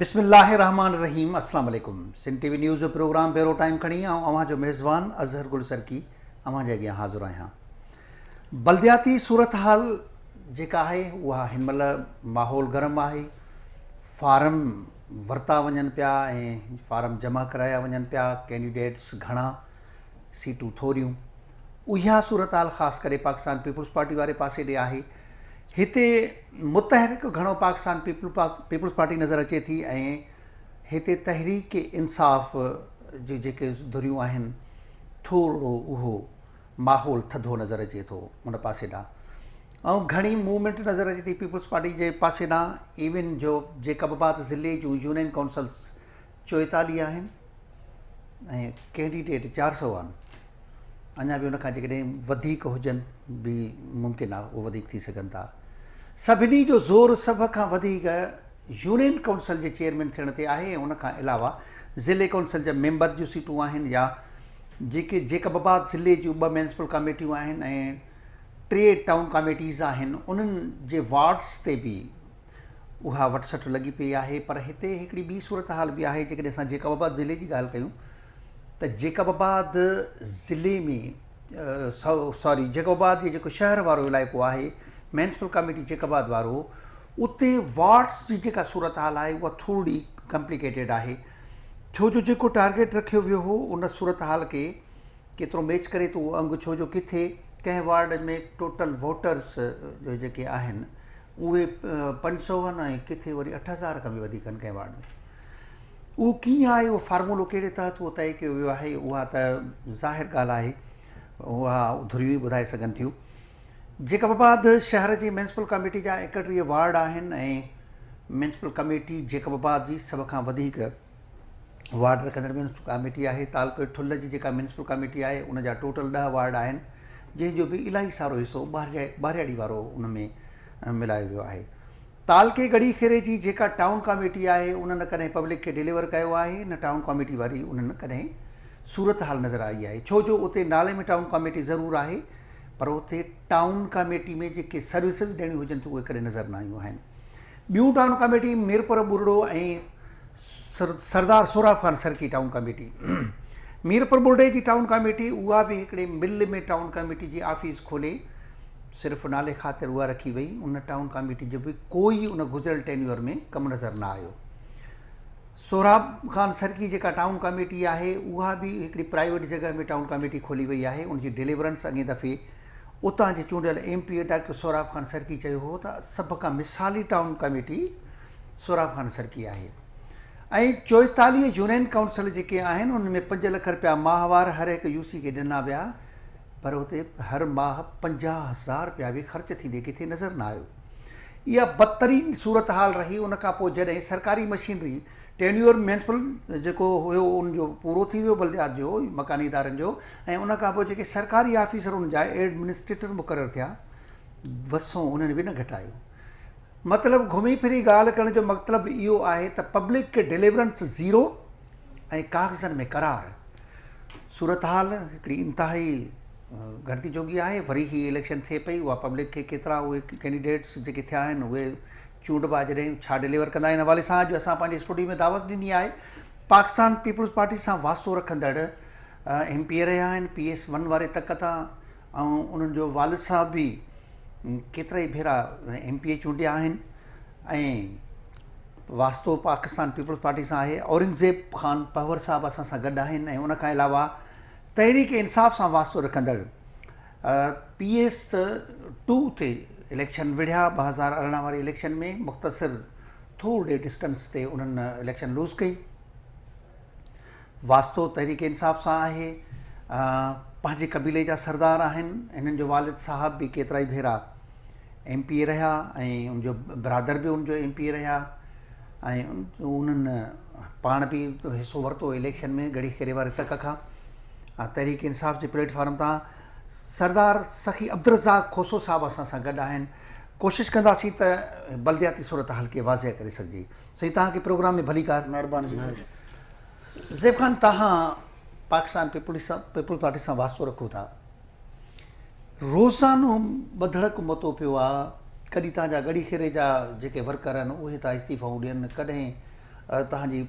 بسم الله الرحمٰن الرحيم اسلام عليڪم سنڌ ٽي وي نيوز جو پروگرام بيورو ٽائيم کڻي آئون اوهان جو ميزبان اظهر گل سرڪي اوهان جي اڳيان حاضر آهيان بلدياتي صورتحال جيڪا آهي اها هن مهل ماحول گرم آهي فارم ورتا وڃن پيا ۽ فارم جمع ڪرايا وڃن پيا ڪينڊيڊيٽس گهڻا سيٽون ٿوريون اها صورتحال خاص ڪري پاڪستان پيپلز پارٽي واري پاسي ڏي آهي هتي متحرڪ گهڻو پاڪستان پيپلز پارٽي نظر اچي ٿي ۽ هتي تحريڪ انصاف جي جيڪي ڌريون آهن ٿورڙو اهو ماحول ٿڌو نظر اچي ٿو ان پاسي ڏانهن ۽ گهڻي موومينٽ نظر اچي ٿي پيپلز پارٽي جي پاسي ڏانهن ايون جو جيڪب آباد ضلعي جون يونين ڪائونسلس 44 آهن ۽ ڪينڊيڊيٽ 400 آهن اڃا به ان کان جيڪڏهن وڌيڪ هجن به ممڪن آهي اهو وڌيڪ ٿي سگهن ٿا سڀني جو زور سڀ کان وڌيڪ يونين ڪائونسل جي چيئرمين ٿيڻ تي آهي ۽ ان کان علاوه ضلعي ڪائونسل جا ميمبر جون سيٽون آهن يا جيڪي جيڪب آباد ضلعي جون ٻه ميونسپل ڪاميٽيون آهن ۽ ٽي ٽائون ڪاميٽيز آهن انهن جي وارڊس تي به اها وٺ سٺ لڳي پئي آهي پر هتي هڪڙي ٻي صورتحال به آهي جيڪڏهن اسان جيڪب آباد ضلعي جي ڳالهه ڪيون ته جيڪب آباد ضلعي ۾ سوري جيڪب آباد جي جيڪو شهر وارو علائقو آهي ميونسپل ڪاميٽي جيڪب آباد وارو اتي وارڊس جي جيڪا صورتحال آهي اها ٿورڙي ڪمپليڪيٽيڊ آهي ڇو جو جيڪو ٽارگيٽ رکيو ويو هو ان صورتحال کي ڪيترو ميچ ڪري ٿو اهو انگ ڇو جو ڪٿي ڪنهن وارڊ ۾ ٽوٽل ووٽرس جيڪي آهن اهي 500 آهن ۽ ڪٿي وري 8000 کان به وڌيڪ آهن ڪنهن وارڊ ۾ اهو ڪيئن آهي اهو فارمولو ڪهڙي تحت اهو طئي ڪيو ويو آهي اها ته ظاهر ڳالهه آهي اها ڌريون ئي ٻڌائي سگهن ٿيون جيڪب آباد شهر جي ميونسپل ڪميٽي جا 31 وارڊ آهن ۽ ميونسپل ڪميٽي جيڪب آباد جي سڀ کان وڌيڪ وارڊ رکندڙ ميونسپل ڪاميٽي آهي. تعلقي ٺلهه جي جيڪا ميونسپل ڪاميٽي آهي ان جا ٽوٽل 10 وارڊ آهن جنهن جو به الاهي سارو حصو ٻاهرياڙي وارو ان ۾ ملايو ويو آهي. تعلقي ڳڙهي خيري جي جيڪا ٽائون ڪاميٽي آهي ان نه ڪڏهن پبلڪ کي ڊليور ڪيو آهي نه ٽائون ڪاميٽي واري انهن ڪڏهن صورتحال نظر آئي آهي ڇو جو اتي نالي ۾ ٽائون ڪاميٽي ضرور آهي پر اتي ٽائون ڪاميٽي ۾ جيڪي سروسز ڏيڻيون هجن ٿيون اهي ڪڏهن نظر نه آيون آهن. ٻيون ٽائون ڪاميٽي ميرپور ٻرڙو ۽ سردار سهراب خان سرڪي ٽائون ڪاميٽي ميرپور ٻرڙي جي ٽائون ڪاميٽي اها به هڪڙي مل ۾ ٽائون ڪاميٽي جي آفيس کولي صرف نالي خاطر اها رکي وئي ان ٽائون ڪاميٽي جو به ڪوئي ان گذريل ٽينيور ۾ ڪم نظر نه آيو سهراب خان سرڪي جيڪا ٽائون ڪاميٽي آهي اها به هڪڙي پرائيويٽ جڳهه ۾ ٽائون ڪاميٽي کولي وئي آهي ان جي ڊليورنس اڳئين دفعي اتان جي چونڊيل M P A doctor Sohrab Khan Sarki چيو هو ته سڀ کان مثالي ٽائون ڪميٽي سهراب خان سرڪي آهي ۽ 44 يونين ڪائونسل جيڪي آهن انهن ۾ 5 لک رپيا ماهوار هر هڪ يو سي کي ڏنا ويا پر اتي هر ماهه 50,000 رپيا به خرچ ٿيندي ڪٿي نظر نه آيو. اها بدترين صورتحال رهي ان کان پوء جڏهن سرڪاري مشينري ٽينيور ميونسپل جيڪو هيو ان جو پورو ٿي ويو بلديات جو مڪاني ادارن جو ۽ ان کان پوء جيڪي سرڪاري آفيسر ان جا ايڊمنسٽريٽر مقرر ٿيا وسون انهن به نه گهٽايو مطلب گهمي ڦري ڳالهه ڪرڻ جو مطلب اهو آهي ته پبلڪ کي ڊليورنس زيرو ۽ ڪاغذن ۾ قرار صورتحال هڪڙي انتهائي ڳڻتي جوڳي آهي وري هي اليڪشن ٿئي پئي اها پبلڪ کي ڪيترا اهي ڪينڊيڊيٽس جيڪي ٿيا آهن اهي چونڊبا جڏهن ڇا ڊليور ڪندا ان حوالي سان اڄ اسان پنهنجي اسٽوڊيو ۾ دعوت ڏني آهي پاڪستان پيپلز پارٽي سان واسطو رکندڙ ايم پي اي رهيا آهن پي ايس ون واري تڪ تان ۽ انهن جو والد صاحب به ڪيترا ئي ڀيرا ايم پي اي چونڊيا آهن ۽ واسطو پاڪستان پيپلز پارٽي سان آهي اورنگزيب خان پهور صاحب اسان سان گڏ آهن ۽ ان کان علاوه تحريڪ انصاف سان واسطو رکندڙ پي ايس ٽو تي اليڪشن وڙهيا 2018 واري اليڪشن ۾ مختصر ٿورڙي ڊسٽنس تي انهن اليڪشن لوز ڪئي واسطو تحريڪ انصاف سان آهي پنهنجي قبيلي جا سردار آهن هنن جو والد صاحب به ڪيترائي ڀيرا ايم پي اي رهيا ۽ ان جو برادر به ان جو ايم پي اي رهيا ۽ انهن پاڻ به حصو ورتو اليڪشن ۾ ڳڙهي خيري واري تڪ کان تحريڪ انصاف جي پليٽ فارم تان سردار سخي عبدالرزاق کوسو صاحب اسان سان گڏ آهن ڪوشش ڪنداسين ته بلدياتي صورتحال کي واضح ڪري سگهجي سائين توهان کي پروگرام ۾ ڀليڪار. مهرباني زيب خان توهان پاڪستان پيپلز پارٽي سان واسطو رکو ٿا روزانو ٻڌڙڪ متو پيو آ ڪڏهن توهان جا ڳڙهي خيري جا جيڪي ورڪر آهن اهي ٿا استعيفائون ڏين ڪڏهن توهان جي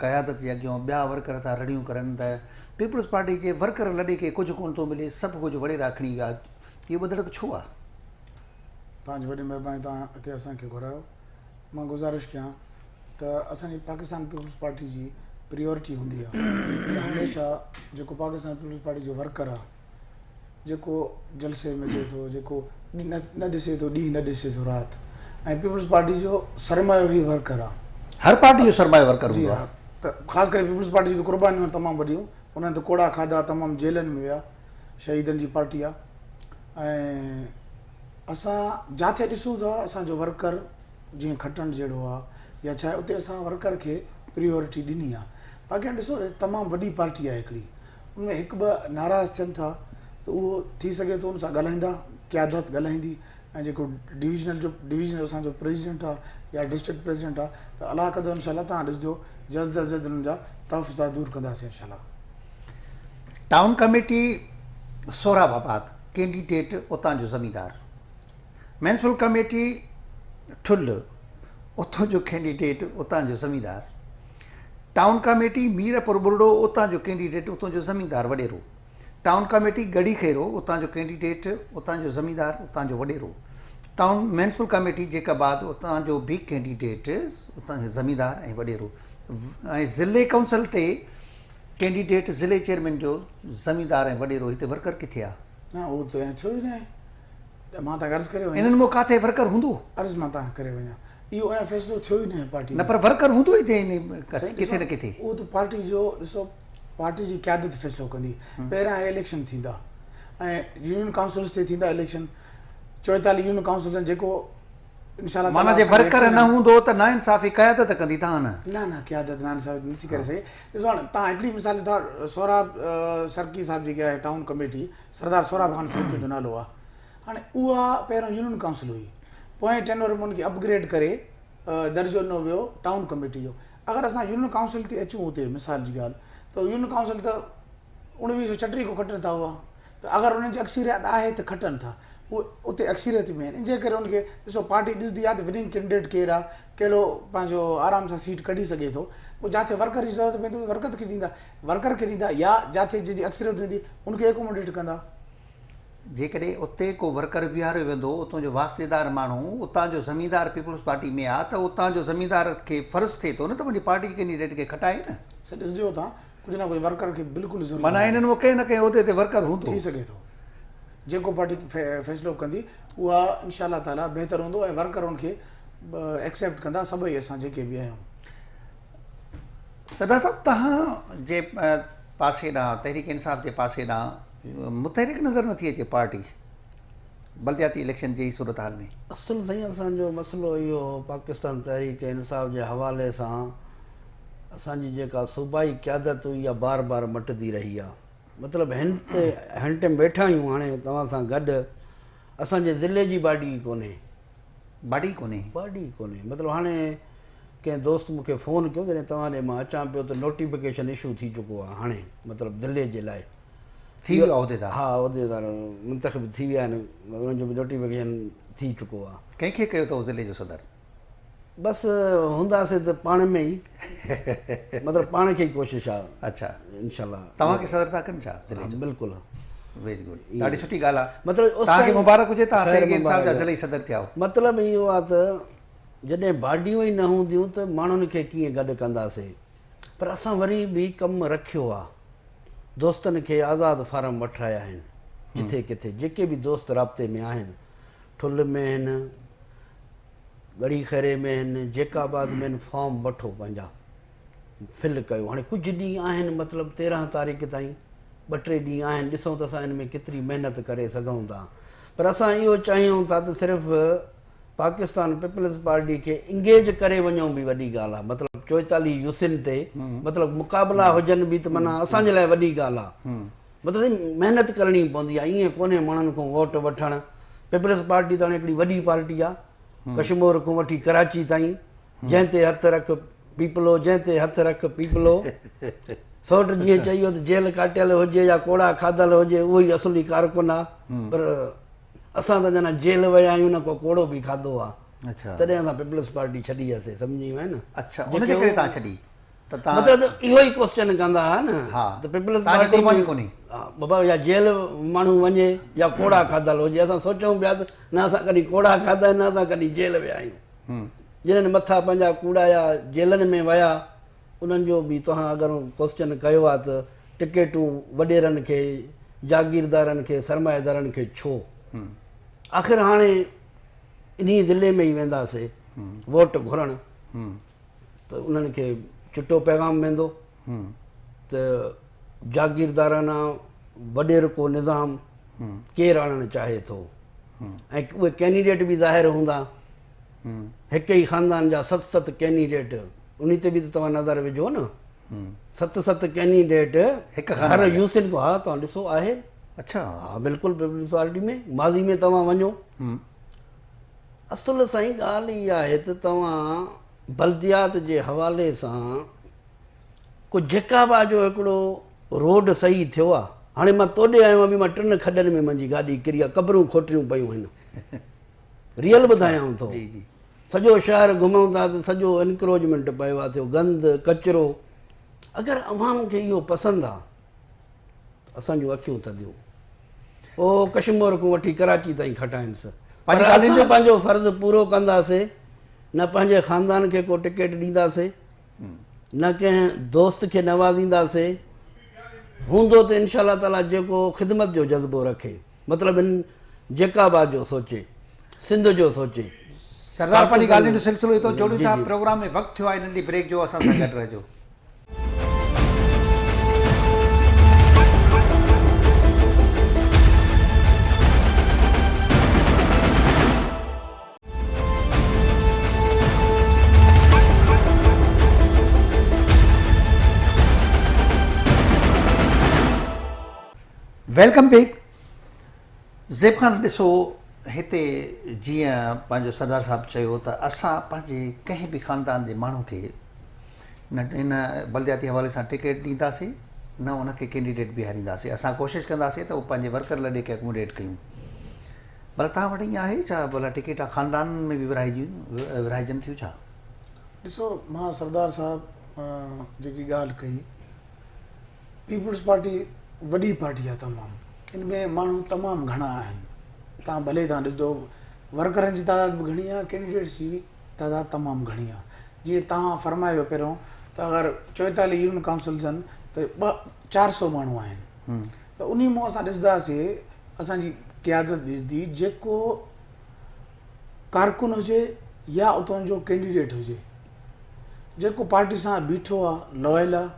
قيادت جي اڳيان ٻيا ورڪر ٿا رڙيون ڪرن ته پيپلز پارٽي جي ورڪر لڏي کي ڪجهه ڪونه ٿو ملي سڀ ڪجهه وڏيرا کڻي ويا اهو ٻڌڙڪ ڇو آ؟ توهان جي وڏي مهرباني توهان هتي اسان کي گهرايو مان گذارش ڪيان ته اسان جي پاڪستان پيپلز پارٽي جي پريورٽي هوندي آ ته هميشه جيڪو پاڪستان پيپلز پارٽي جو ورڪر آ جيڪو جلسي ۾ اچي ٿو جيڪو نه ڏسي ٿو ڏينهن نه ڏسي ٿو رات ۽ پيپلز پارٽي جو سرمايو هي ورڪر آ. هر پارٽي جو سرمايو ورڪر هوندو آ. ته خاص ڪري پيپلز پارٽي جون ته قربانيون تمام وڏيون انهن ته ڪوڙا کاڌا تمام جيلن ۾ ويا شهيدن جي پارٽي آ ۽ اسان جاٿي ڏسون ٿا اسان جو ورڪر جيئن کٽڻ جهڙو آ يا ڇا اتي اسان ورڪر کي پريورٽي ڏني آ باقي هاڻي ڏسو تمام وڏي پارٽي آ هڪڙي ان ۾ هڪ ٻه ناراض ٿين ٿا ته اهو ٿي سگهي ٿو ان سان ڳالهائيندا قيادت ڳالهائيندي ۽ جيڪو ڊويزنل جو ڊويزنل اسان جو پريزيڊنٽ آ يا ڊسٽرڪٽ پريزيڊنٽ آ ته الله ڪندو انشاء الله تهان ڏسجو جلد از جلد انهن جا تحفظات دور ڪنداسين انشاء الله. ٽائون ڪميٽي سهراب آباد ڪينڊيڊيٽ اتان جو زميندار، ميونسپل ڪميٽي ٺل اتان جو ڪينڊيڊيٽ اتان جو زميندار، ٽائون ڪميٽي ميرپور ٻرڙو اتان جو ڪينڊيڊيٽ اتان جو زميندار وڏيرو، ٽائون ڪميٽي ڳڙهي خيرو اتان جو ڪينڊيڊيٽ اتان جو زميندار اتان جو وڏيرو، ٽائون ميونسپل ڪميٽي جيڪب آباد اتان جو به ڪينڊيڊيٽ اتان جو زميندار ۽ وڏيرو ۽ ضلعي ڪائونسل تي ڪينڊيڊيٽ ضلعي چيئرمين جو زميندار ۽ وڏيرو هتي ورڪر ڪٿي آ؟ نه اهو ته ائين ٿيو ئي ناهي ته مان تان عرض ڪري وڃان. انهن مان ڪاٿي ورڪر هوندو؟ عرض مان تان ڪري وڃان اهو اڃا فيصلو ٿيو ئي ناهي پارٽي ۾. نه پر ورڪر هوندو هتي ڪٿي نه ڪٿي. اهو ته پارٽي جو ڏسو پارٽي جي قيادت فيصلو ڪندي پهريان اهي اليڪشن ٿيندا ۽ يونين ڪائونسلز تي ٿيندا اليڪشن 44 يونين ڪائونسلز آهن جيڪو انشاء الله معنيٰ جي ورڪر نه هوندو ته ناانصافي قيادت ڪندي تان نه. نه نه قيادت ناانصافي نٿي ڪري سگهي ڏسو هاڻي تان هڪڙي مثال ڏيو ٿا سهراب سرڪي صاحب جيڪي آهي ٽائون ڪميٽي سردار سهراب خان سرڪي جو نالو آهي هاڻي اها پهريون يونين ڪائونسل هئي پوئين ٽينور ۾ ان کي اپگريڊ ڪري درجو ڏنو ويو ٽائون ڪميٽي جو اگر اسان يونين ڪائونسل تي اچون اتي مثال جي ڳالهه ته يونين ڪائونسل ته 1936 کان کٽن ٿا اها ته اگر انهن جي اڪثريت آهي ته کٽن ٿا اهي اتي اڪثريت ۾ آهن ان جي ڪري ان کي ڏسو پارٽي ڏسندي آهي ته وننگ ڪينڊيڊيٽ ڪير آهي ڪهڙو پنهنجو آرام سان سيٽ ڪڍي سگهي ٿو پوء جاٿي ورڪر جي ضرورت پوندي ورڪر کي ڏيندا ورڪر کي ڏيندا يا جاٿي جنهن جي اڪثريت هوندي ان کي اڪوموڊيٽ ڪندا. جيڪڏهن اتي ڪو ورڪر بيهاريو ويندو اتان جو واسطيدار ماڻهو اتان جو زميندار پيپلز پارٽي ۾ آ ته اتان جو زميندار کي فرض ٿئي ٿو نه ته پنهنجي پارٽي جي ڪينڊيڊيٽ کي کٽائي نه. سر ڏسجو اتان ڪجهه نه ڪجهه ورڪر کي بلڪل ضروري معنيٰ انهن مان ڪنهن نه ڪنهن عهدي تي ورڪر هوندو. ٿي سگهي ٿو جيڪو پارٽي فيصلو ڪندي اها انشاء الله تعالي بهتر هوندو ۽ ورڪر ان کي ايڪسيپٽ ڪندا سڀئي اسان جيڪي به آهيون. سدا صاحب توهان جي پاسي ڏانهن تحريڪ انصاف جي پاسي ڏانهن متحرڪ نظر نٿي اچي پارٽي بلدياتي اليڪشن جي صورتحال ۾. اصل سائين اسان جو مسئلو اهو هو پاڪستان تحريڪ انصاف جي حوالي سان اسان جي جيڪا صوبائي قيادت هئي اها بار بار مٽندي رهي آ مطلب هن تي هن ٽيم ويٺا آهيون هاڻي توهان سان گڏ اسان جي ضلعي جي باڊي ئي ڪونهي. باڊي ئي ڪونهي. باڊي ئي ڪونهي مطلب هاڻي ڪنهن دوست مون کي فون ڪيو جڏهن توهان ڏي مان اچان پيو ته نوٽيفڪيشن اشو ٿي چڪو آ هاڻي مطلب ضلعي جي لاء ٿي ويو آ عهديدار. ها عهديدار منتخب ٿي ويا آهن انهن جو به نوٽيفڪيشن ٿي چڪو آ. ڪنهن کي ڪيو اٿو ضلعي جو صدر؟ بس هونداسين ته پاڻ ۾ ئي مطلب پاڻ کي ئي ڪوشش آ. اڇا انشاء الله. توهان کي صدر ٿا ڪن ڇا ضلعي جو؟ بلڪل. ويري گڊ ڏاڍي سٺي ڳالهه آ. مطلب توهان کي مبارڪ هجي توهان تحريڪ انصاف جا ضلعي صدر ٿيا آهيو. مطلب اهو آ ته جڏهن باڊيون ئي نه هونديون ته ماڻهن کي ڪيئن گڏ ڪنداسين پر اسان وري به ڪم رکيو آ دوستن کي آزاد فارم وٺرايا آهن جٿي ڪٿي جيڪي به دوست رابطي ۾ آهن ٺل ۾ آهن ڳڙهي خيري ۾ آهن جيڪب آباد ۾ آهن فارم وٺو پنهنجا فل ڪيو هاڻي ڪجهه ڏينهن آهن مطلب 13 تاريخ تائين ٻه ٽي ڏينهن آهن ڏسون ته اسان ان ۾ ڪيتري محنت ڪري سگهون ٿا پر اسان اهو چاهيون ٿا ته صرف پاڪستان پيپلز پارٽي کي انگيج ڪري وڃون به وڏي ڳالهه آهي مطلب 44 يوسين تي مطلب مقابلا هجن به ته معنيٰ اسان جي لاء وڏي ڳالهه آهي مطلب سائين محنت ڪرڻي پوندي آهي ائين ڪونهي ماڻهن کان ووٽ وٺڻ پيپلز پارٽي ته هاڻي هڪڙي وڏي پارٽي آهي ڪشمور کان وٺي ڪراچي تائين جنهن تي هٿ رک پيپلو جنهن تي هٿ رک پيپلو سوٽ جيئن چئي ويو ته جيل ڪاٽيل هجي يا ڪوڙا کاڌل هجي اهو ئي اصلي ڪارڪن آهي پر اسان ته اڃا نه جيل ويا آهيون نه ڪو ڪوڙو به کاڌو آهي. اڇا. تڏهن اسان پيپلز پارٽي ڇڏي هئسي سمجهي وئين نه. اڇا ان جي ڪري توهان ڇڏي ته توهان مطلب ته اهو ئي ڪوسچن ڪندا ها نه ها ته پيپلز توهان جي پارٽي قرباني ڪونهي. ها بابا يا جيل ماڻهو وڃي يا ڪوڙا کاڌل هجي اسان سوچون پيا ته نه اسان ڪڏهن ڪوڙا کاڌا آهن نه اسان ڪڏهن جيل ويا آهيون. جنھن مٿا پنھنجا ڪوڙايا جيلن ۾ ويا انھن جو به توھان اگر ڪوسچن ڪيو آ ته ٽڪيٽون وڏيرن کي جاگيردارن کي سرمائيدارن کي ڇو؟ آخر ھاڻي انھي ضلعي ۾ ئي وينداسي ووٽ گھرڻ ته انھن کي چٽو پيغام ويندو ته جاگيردارانه وڏيرڪو نظام ڪير آڻڻ چاھي ٿو ۽ اھي ڪينڊيڊيٽ به ظاھر ھوندا. هڪ ئي خاندان جا ست ست ڪينڊيڊيٽ انهي تي به ته توهان نظر وجهو نه ست ست ڪينڊيڊيٽ هر يوسين کان ها توهان ڏسو آهي اڇا ها بلڪل پيپلز پارٽي ۾ ماضي ۾ توهان وڃو اصل سائين ڳالهه اها آهي ته توهان بلديات جي حوالي سان ڪو جيڪابا جو هڪڙو روڊ صحيح ٿيو آ هاڻي مان توڏي آيو آهيان مان ٽن کڏن ۾ منهنجي گاڏي ڪري آ قبرون کوٽريون پيون آهن ريئل ٻڌايانو ٿو. سڄو شهر گهمون ٿا ته سڄو انڪروچمينٽ پيو آ ٿيو گند ڪچرو اگر عوام کي اهو پسند آ ته اسان جون اکيون ٿڌيون او ڪشمور کان وٺي ڪراچي تائين کٽائنس پر اسان پنهنجو فرض پورو ڪنداسي نه پنهنجي خاندان کي ڪو ٽڪيٽ ڏينداسي نه ڪنهن دوست کي نوازينداسي هوندو ته انشاء الله تعالي جيڪو خدمت جو جذبو رکي. مطلب هن جيڪب آباد جو سوچي سنڌ جو سوچي. سردار پنهنجي ڳالهين جو سلسلو هتو جوڙيون ٿا پروگرام ۾ وقت ٿيو آهي ننڍي بريڪ جو اسان سان گڏ رهجو. Welcome back زيب خان ڏسو هتي جيئن پنهنجو سردار صاحب چيو ته اسان پنهنجي ڪنهن به خاندان جي ماڻهو کي نه ان بلدياتي حوالي سان ٽڪيٽ ڏينداسين نه ان کي ڪينڊيڊيٽ بيهارينداسين اسان ڪوشش ڪنداسين ته پنهنجي ورڪر لڏي کي اڪوموڊيٽ ڪيون ڀلا توهان وٽ ائين آهي ڇا ڀلا ٽڪيٽ خاندانن ۾ به ورهائجون ورهائجن ٿيون ڇا؟ ڏسو مان سردار صاحب جيڪي ڳالهه ڪئي پيپلز پارٽي وڏي پارٽي آهي تمام ان ۾ ماڻهو تمام گهڻا آهن تان ڀلي تان ڏسندو ورڪرن جي تعداد به گهڻي آهي ڪينڊيڊيٽس جي به تعداد تمام گهڻي آهي جيئن توهان فرمايو پهريون ته اگر 44 يونين ڪائونسلز آهن ته ٻه چار سو ماڻهو آهن ته انهي مون اسان ڏسنداسي اسان جي قيادت ڏسندي جيڪو ڪارڪن هجي يا اتان جو ڪينڊيڊيٽ هجي جيڪو پارٽي سان بيٺو آهي لوئل آهي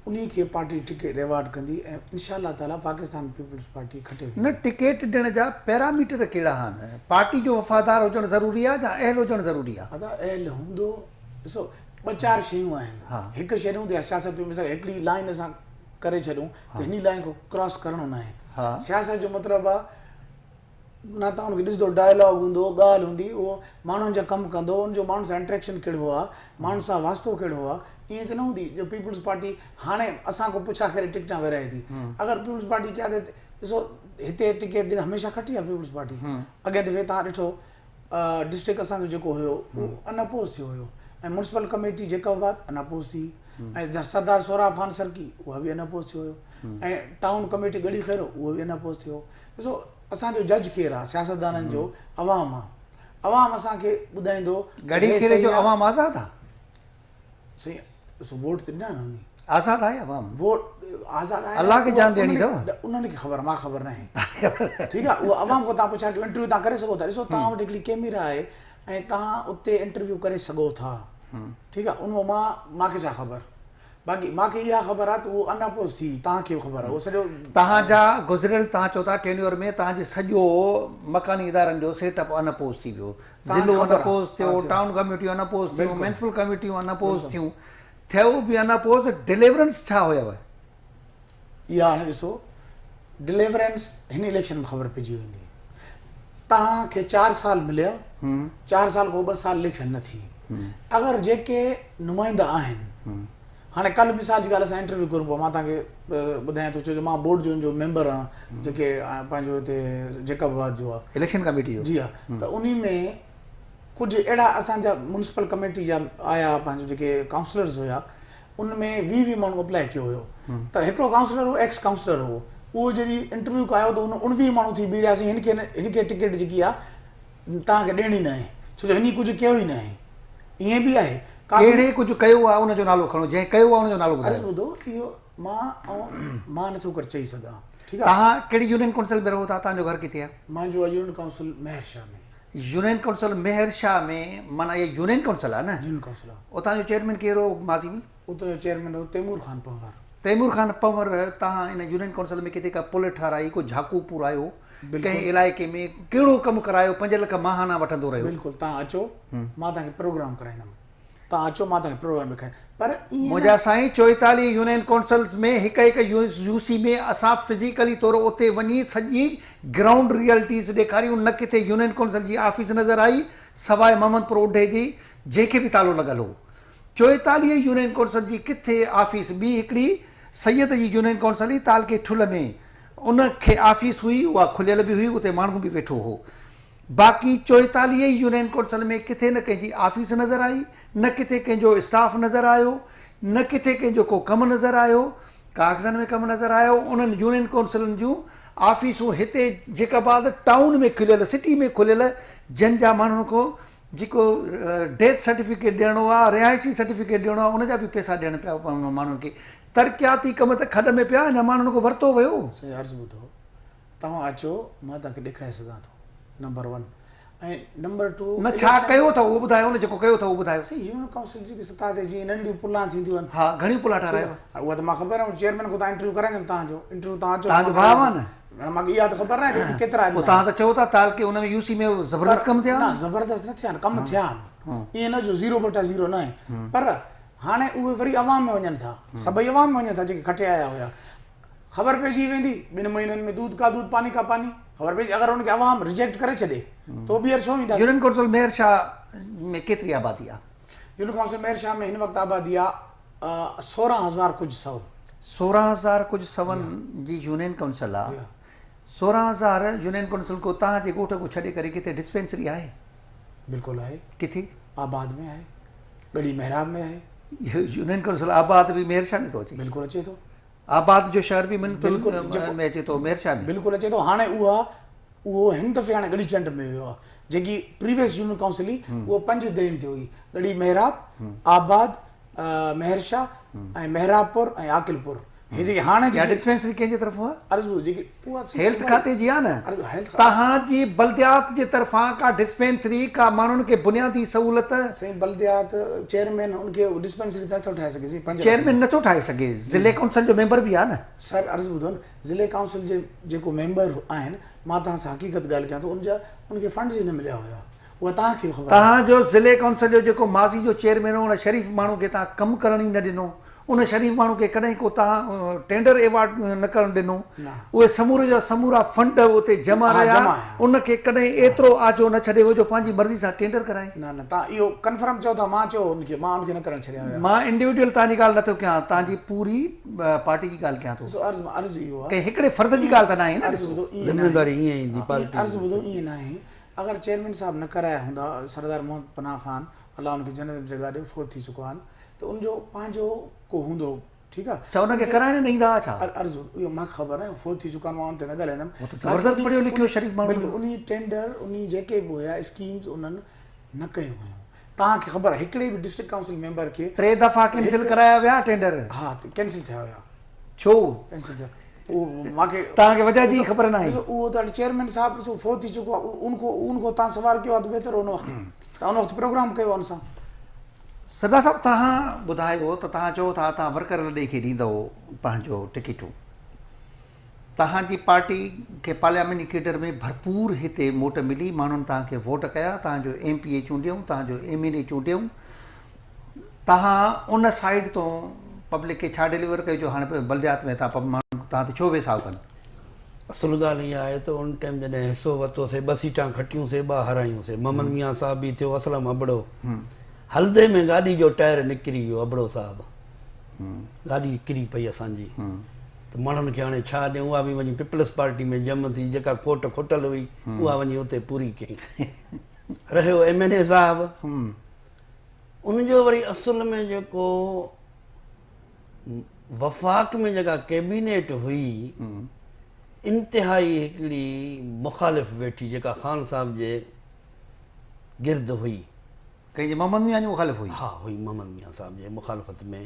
انهي کي پارٽي ٽڪيٽ ايوارڊ ڪندي ۽ انشاء الله تعالي پاڪستان پيپلز پارٽي کٽي ويندي. نه ٽڪيٽ ڏيڻ جا پيراميٽر ڪهڙا آهن؟ پارٽي جو وفادار هجڻ ضروري آهي يا اهل هجڻ ضروري آهي؟ ادا اهل هوندو ڏسو ٻه چار شيون آهن هڪ شي نه هوندي آهي سياست ۾ مثال هڪڙي لائين اسان ڪري ڇڏون ته هني لائين کان ڪراس ڪرڻو ناهي سياست جو مطلب آهي نه توهان ان کي ڏسندو ڊائلاگ هوندو ڳالهه هوندي اهو ماڻهن جا ڪم ڪندو ان جو ماڻهن سان انٽريڪشن ڪهڙو آهي ماڻهن سان واسطو ڪهڙو آهي ائين ته نه هوندي جو پيپلز پارٽي هاڻي اسان کان پڇا ڪري ٽڪيٽان ورهائي ٿي اگر پيپلز پارٽي قيادت ڏسو هتي ٽڪيٽ ڏيندا هميشه کٽي آهي پيپلز پارٽي اڳئين دفعي توهان ڏٺو ڊسٽرڪٽ اسان جو جيڪو هيو اهو ان اپوز ٿيو هيو ۽ ميونسپل ڪميٽي جيڪب آباد ان اپوز ٿي ۽ سردار سهراب خان سرڪي اها به ان اپوز ٿيو هيو ۽ ٽائون ڪميٽي ڳڙهي خيرو اهو به ان اپوز ٿيو ڏسو اسان جو جج ڪير آ سياستدانن جو عوام آ عوام اسان کي ٻڌائيندو ڳڙهي خيري جو عوام آزاد آ سائين ڏسو ووٽ ته ڏنا نه انهي آزاد آهي عوام ووٽ آزاد آهي الله کي جان ڏيڻي اٿو انهن کي خبر مان خبر ناهي ٺيڪ آ اهو عوام کان تان پڇا ڪيو انٽرويو تان ڪري سگهو ٿا ڏسو تان وٽ هڪڙي ڪيميرا آهي ۽ تان اتي انٽرويو ڪري سگهو ٿا ٺيڪ آ ان مان مان کي ڇا خبر باقي مان کي اها خبر آهي ته اهو ان اپوز ٿي توهان کي به خبر آهي اهو سڄو. توهان جا گذريل توهان چئو ٿا ٽينيور ۾ توهان جي سڄو مڪاني ادارن جو سيٽ اپ ان اپوز ٿي ويو ضلعو ان اپوز ٿيو ٽائون ڪميٽيون ان اپوز ٿيون ميونسپل ڪميٽيون ان اپوز ٿيون ٿيو به ان اپوز ڊليورنس ڇا هيو؟ اها هاڻي ڏسو ڊليورنس هن اليڪشن ۾ خبر پئجي ويندي. توهان کي چار سال مليا، چار سال کان ٻه سال اليڪشن نه ٿي. اگر جيڪي نمائندا آهن، هاڻي ڪلهه مثال جي ڳالهه اسان انٽرويو ڪريون پيا، مان توهان کي ٻڌايان ٿو ڇو جو مان بورڊ جو ان جو ميمبر آهيان جيڪي پنهنجو هتي جيڪب آباد جو آهي. اليڪشن ڪميٽي جو. جي ها ته انهي ۾ ڪجهه اهڙا اسان جا ميونسپل ڪميٽي جا آيا پنهنجو جيڪي ڪائونسلرز هيا ان ۾ 20 20 ماڻهو اپلائي ڪيو هيو ته هڪڙو ڪائونسلر هو ايڪس ڪائونسلر هو اهو جڏهن انٽرويو ڪيو ته ان 19 ماڻهو ٿي بيهي رهياسين هن کي هن کي ٽڪيٽ جيڪي آ توهان کي ڏيڻي ناهي ڇو جو هني ڪجهه ڪيو ئي ناهي ائين به آهي ڪهڙي ڪجهه ڪيو آ ان جو نالو کڻو جنهن ڪيو آ ان جو نالو ٻڌايو. عرض ٻڌو اهو مان مان نٿو ڪر چئي سگهان ٺيڪ آ. توهان ڪهڙي يونين ڪائونسل ۾ رهو ٿا توهان جو گهر ڪٿي آ؟ مانجو آ union council Mehar Shah ۾. Union council Mehar Shah ۾ معنيٰ اها يونين ڪائونسل آهي نه؟ يونين ڪائونسل آهي. اتان جو چيئرمين ڪير هو ماضي ۾؟ اتان جو چيئرمين هو تيمور خان پنهور. تيمور خان پنهور تهان ان يونين ڪائونسل ۾ ڪٿي ڪا پل ٺهرائي ڪو جهاڪو پورايو ڪنهن علائقي ۾ ڪهڙو ڪم ڪرايو پنج لک ماهانا وٺندو رهيو. بلڪل تهان اچو مان تهان کي پروگرام ڪرائيندم. تان اچو مان توهان کي پروگرام ڏيکاريان پر ائين نه. منهنجا سائين 44 يونين ڪونسلز ۾ هڪ هڪ يو سي ۾ اسان فزيڪلي طور اتي وڃي سڄي گرائونڊ ريئلٽيز ڏيکاريون نه ڪٿي يونين ڪونسل جي آفيس نظر آئي سواء محمد پور اڍي جي جنهن کي به تالو لڳل هو 44 يونين ڪونسل جي ڪٿي آفيس ٻي هڪڙي سيد جي يونين ڪونسل هئي تعلقي ٺل ۾ ان کي آفيس هئي اها کليل به هئي اتي ماڻهو به ويٺو هو باقي 44 ئي يونين ڪونسل ۾ ڪٿي نه ڪنهن جي آفيس نظر آئي، نه ڪٿي ڪنهن جو اسٽاف نظر آيو، نه ڪٿي ڪنهن جو ڪو ڪم نظر آيو، ڪاغذن ۾ ڪم نظر آيو، انهن يونين ڪونسلن جون آفيسون هتي جيڪب آباد ٽائون ۾ کليل، سٽي ۾ کليل، جن جا ماڻهن کان جيڪو ڊيٿ سرٽيفڪيٽ ڏيڻو آ، رهائشي سرٽيفڪيٽ ڏيڻو آ، ان جا به پئسا ڏيڻ پيا پون ماڻهن کي. ترقياتي ڪم ته کڏ ۾ پيا، اڃا ماڻهن کان ورتو ويو. سائين عرض ٻڌو. توهان اچو مان توهان کي ڏيکاري سگهان ٿو نمبر ون ۽ نمبر ٽو نه ڇا ڪيو اٿو اهو ٻڌايو نه جيڪو ڪيو اٿو اهو ٻڌايو. سائين يونين ڪائونسل جي سطح تي جيئن ننڍڙيون پلان ٿينديون آهن. ها گهڻيون پلان ٺهرايو. اها ته مان خبر آهي چيئرمين کان توهان انٽرويو ڪرائيندم توهان جو انٽرويو توهان اچو توهان جو ڀاء آهي نه. مان کي اها ته خبر ناهي ته ڪيترا پوء توهان ته چئو ٿا تعلقي ان ۾ يو سي ۾ زبردست ڪم ٿيا آهن. نه زبردست نه ٿيا آهن ڪم ٿيا آهن ائين نه جو زيرو بٽا زيرو ناهي پر هاڻي اهي وري عوام ۾ وڃن ٿا سڀئي عوام ۾ وڃن ٿا جيڪي کٽي آيا هيا خبر پئجي ويندي ٻن مهينن ۾ دودھ ڪا دودھ پاني ڪا پاني خبر پئجي اگر ان کي عوام ريجيڪٽ ڪري ڇڏي تو ٻيهر ڇو اينداسين. يونين ڪونسل ميهر شاهه ۾ ڪيتري آبادي آ؟ يونين ڪونسل ميهر شاهه ۾ هن وقت آبادي آ 16 هزار ڪجهه سئو. 16 هزار ڪجهه سون جي يونين ڪونسل آ. 16 هزار يونين ڪونسل ڪو توهان جي ڳوٺ کان ڇڏي ڪري ڪٿي ڊسپينسري آهي؟ بلڪل آهي. ڪٿي؟ آباد ۾ آهي. ڳڙهي محراب ۾ آهي. يونين ڪونسل آباد به ميهر شاهه ۾ ٿو اچي؟ بلڪل اچي ٿو. آباد جو شهر به من ۾ اچي ٿو مير شاهه ۾. بلڪل اچي ٿو هاڻي اها اهو هن دفعي هاڻي ڳڙهي چنڊ ۾ ويو آهي جيڪي پريويس يونين ڪائونسل هئي اهو پنج دهن تي هئي ڳڙهي محراب آباد مهر شاهه ۽ محراب پور ۽ عاقل پور هي جيڪي هاڻي جيڪي ڊسپينسري ڪنهن جي طرفون آهي عرض ٻڌو جيڪي اها هيلٿ کاتي جي آهي نه توهان جي بلديات جي طرفان ڪا ڊسپينسري ڪا ماڻهن کي بنيادي سهولت. سائين بلديات چيئرمين ان کي ڊسپينسري ته نٿو ٺاهي سگهي سائين پنج لک. چيئرمين نٿو ٺاهي سگهي ضلعي ڪائونسل جو ميمبر به آهي نه. سر عرض ٻڌو نه ضلعي ڪائونسل جي جيڪو ميمبر آهن مان توهان سان حقيقت ڳالهه ڪيان ٿو ان جا ان کي فنڊز ئي نه مليا هيا اها توهان کي به خبر آهي. توهان جو ضلعي ڪائونسل جو جيڪو ماضي جو چيئرمين هو ان شريف ماڻهو کي توهان ڪم ڪرڻ ئي نه ڏنو. ان شريف ماڻهو کي ڪڏهن ڪو توهان ٽينڊر ايوارڊ نه ڪرڻ ڏنو، اهي سموري جا سمورا فنڊ اتي جمع رهيا، ان کي ڪڏهن ايترو آجو نه ڇڏيو ويو جو پنهنجي مرضي سان ٽينڊر ڪرائي. نه نه توهان اهو ڪنفرم چئو ٿا مان چيو ان کي مان ان کي نه ڪرڻ ڇڏيا هيا. مان انڊيوڊيول توهان جي ڳالهه نه ٿو ڪيان توهان جي پوري پارٽي جي ڳالهه ڪيان ٿو. ڏسو عرض عرض اهو آهي. ڪنهن هڪڙي فرد جي ڳالهه ته ناهي نه ڏسو. ذميواري ائين ايندي پارٽي جي. عرض ٻڌو ائين ناهي اگر چيئرمين صاحب نه ڪرايا هوندا سردار محمد پناهه خان الله ان کي جنت ۾ جڳهه ڏي فوت ٿي چڪو آهن ته ان جو پنهنجو ڪو هوندو ٺيڪ آ. ڇا ان کي ڪرائڻ نه ايندا ها ڇا؟ عرض اهو مان کي خبر ناهي فوت ٿي چڪا آهن مان ان تي نه ڳالهائيندم. هو ته زبردست پڙهيو لکيو شريف ماڻهو هيو. بلڪل انهي ٽينڊر انهي جيڪي به هيا اسڪيمز انهن نه ڪيون هيون توهان کي خبر آهي هڪڙي به ڊسٽرڪٽ ڪائونسل ميمبر کي ٽي دفعا ڪينسل ڪرايا ويا ٽينڊر. ها ڪينسل ٿيا هيا. ڇو؟ ڪينسل ٿيا اهو مان کي توهان کي وجهه جي خبر ناهي. ڏسو اهو ته چيئرمين صاحب ڏسو فوت ٿي چڪو آهي ان کو ان کان توهان سوال ڪيو آهي ته بهتر هو ان وقت توهان ان وقت پروگرام ڪيو ان سان. سردار صاحب توهان ٻڌايو ته توهان چئو ٿا توهان ورڪر لڏي کي ڏيندؤ پنهنجو ٽڪيٽون توهان جي پارٽي کي پارلياماني ڪيڊر ۾ ڀرپور هتي موٽ ملي ماڻهن توهان کي ووٽ ڪيا توهان جو ايم پي اي چونڊيائون توهان جو ايم اين اي چونڊيائون توهان ان سائيڊ تون پبلڪ کي ڇا ڊليور ڪيو جو هاڻي بلديات ۾ توهان ماڻهو توهان تي ڇو ويساهه ڪن؟ اصل ڳالهه اها آهي ته ان ٽائيم جڏهن حصو ورتو سي ٻه سيٽان کٽيون سي ٻه هارايون سي محمد ميان صاحب به ٿيو اسلم ابڙو هلندي ۾ گاڏي جو ٽائر نڪري ويو ابڙو صاحب گاڏي ڪري پئي اسان جي ته ماڻهن کي هاڻي ڇا ڏيون اها به وڃي پيپلز پارٽي ۾ جمع ٿي جيڪا کوٽ کٽل هئي اها وڃي اتي پوري ڪئي. رهيو ايم اين اي صاحب ان جو وري اصل ۾ جيڪو وفاق ۾ جيڪا ڪيبينيٽ هئي انتهائي هڪڙي مخالف ويٺي جيڪا خان صاحب جي گرد هئي. ڪنهن جي محمد ميان جي مخالف هئي؟ ها هئي محمد ميان صاحب جي مخالفت ۾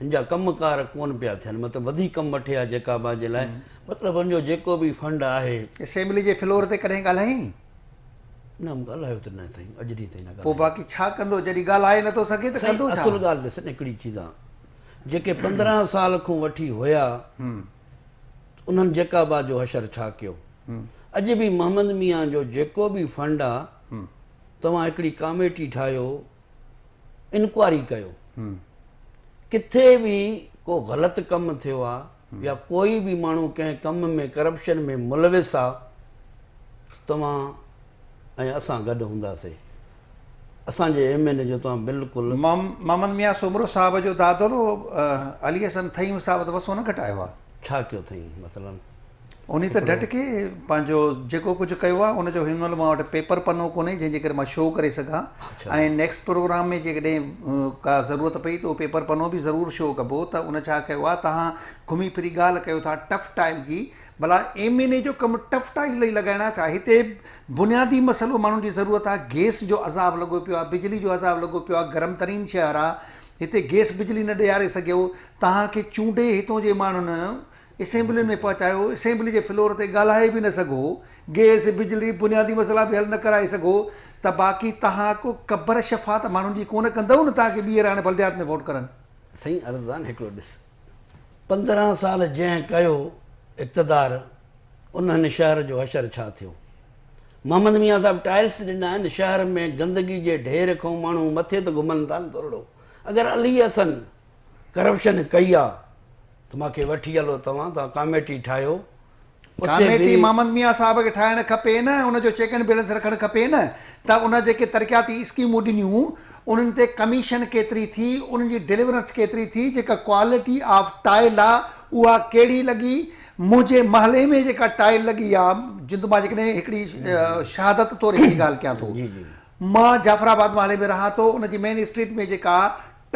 هن جا ڪم ڪار ڪون پيا ٿين مطلب وڌيڪ ڪم وٺي ها جيڪا با جي لاء مطلب هن جو جيڪو به فنڊ آهي. اسيمبلي جي فلور تي ڪڏهن ڳالهايائين؟ نه ڳالهايو ته نه اٿائين اڄ ڏينهن تائين نه ڳالهايو. پوء باقي ڇا ڪندو جڏهن ڳالهائي نٿو سگهي ته سائين ڪندو ڇا؟ اصل ڳالهه ڏس نه هڪڙي چيز آ جيڪي 15 سال کان وٺي هيا انهن جيڪا با جو حشر ڇا ڪيو اڄ به محمد ميان جو جيڪو به فنڊ آ توهان هڪڙي ڪاميٽي ٺاهيو انڪوائري ڪيو ڪٿي به ڪو غلط ڪم ٿيو آ يا ڪوئي به ماڻهو ڪنهن ڪم ۾ ڪرپشن ۾ ملوث آ ته توهان ۽ اسان گڏ هونداسي اسان جي ايم اين اي جو توهان بلڪل. محمد ميان سومرو صاحب جو دادلو علي حسن ٿهيم صاحب ته وسو نه گهٽايو آ. ڇا ڪيو ٿئين مثلا. انهي ته ڍٽ کي پنهنجو جيڪو ڪجهه ڪيو آهي ان جو هن مهل مان وٽ پيپر پنو ڪونهي جنهن جي ڪري مان شو ڪري سگهان ۽ نيڪسٽ پروگرام ۾ جيڪڏهن ڪا ضرورت پئي ته اهو پيپر پنو به ضرور شو ڪبو ته ان ڇا ڪيو آهي توهان گهمي ڦري ڳالهه ڪيو ٿا ٽف ٽائل جي ڀلا ايم اين اي جو ڪم ٽف ٽائل ئي لڳائڻ آهي ڇا هتي بنيادي مسئلو ماڻهن جي ضرورت آهي گيس جو عذاب لڳو پيو آهي بجلي جو عذاب لڳو پيو آهي گرم ترين شهر آهي هتي گيس بجلي نه ڏياري سگهيو توهان کي چونڊي هتون جي ماڻهن اسيمبلين ۾ پهچايو، اسيمبلي جي فلور تي ڳالهائي به نه سگهو، گيس، بجلي، بنيادي مسئلا به حل نه ڪرائي سگهو ته باقي توهان ڪو قبر شفاعت ماڻهن جي ڪونه ڪندؤ نه توهان کي ٻيهر هاڻي بلديات ۾ ووٽ ڪرن. سائين عرض آ نه هڪڙو ڏس 15 سال جنهن ڪيو اقتدار انهن شهر جو حشر ڇا ٿيو محمد ميان صاحب ٽائلس ڏنا آهن شهر ۾ گندگي جي ڍير کان ماڻهو مٿي ته گهمن ٿا نه ٿورڙو اگر علي حسن ڪرپشن ڪئي آ ته مان کي وٺي هلو توهان توهان ڪاميٽي ٺاهيو اتي ڪاميٽي به محمد ميان صاحب کي ٺاهڻ کپي نه ان جو چيڪ اينڊ بيلنس رکڻ کپي نه ته ان جيڪي ترقياتي اسڪيمون ڏنيون انهن تي ڪميشن ڪيتري ٿي انهن جي ڊليورنس ڪيتري ٿي جيڪا ڪوالٽي آف ٽائل آ اها ڪهڙي لڳي منهنجي محلي ۾ جيڪا ٽائل لڳي آ جند مان جيڪڏهن هڪڙي شهادت طور هڪڙي ڳالهه ڪيان ٿو مان جعفر آباد محلي ۾ رهان ٿو ان جي مين اسٽريٽ ۾ جيڪا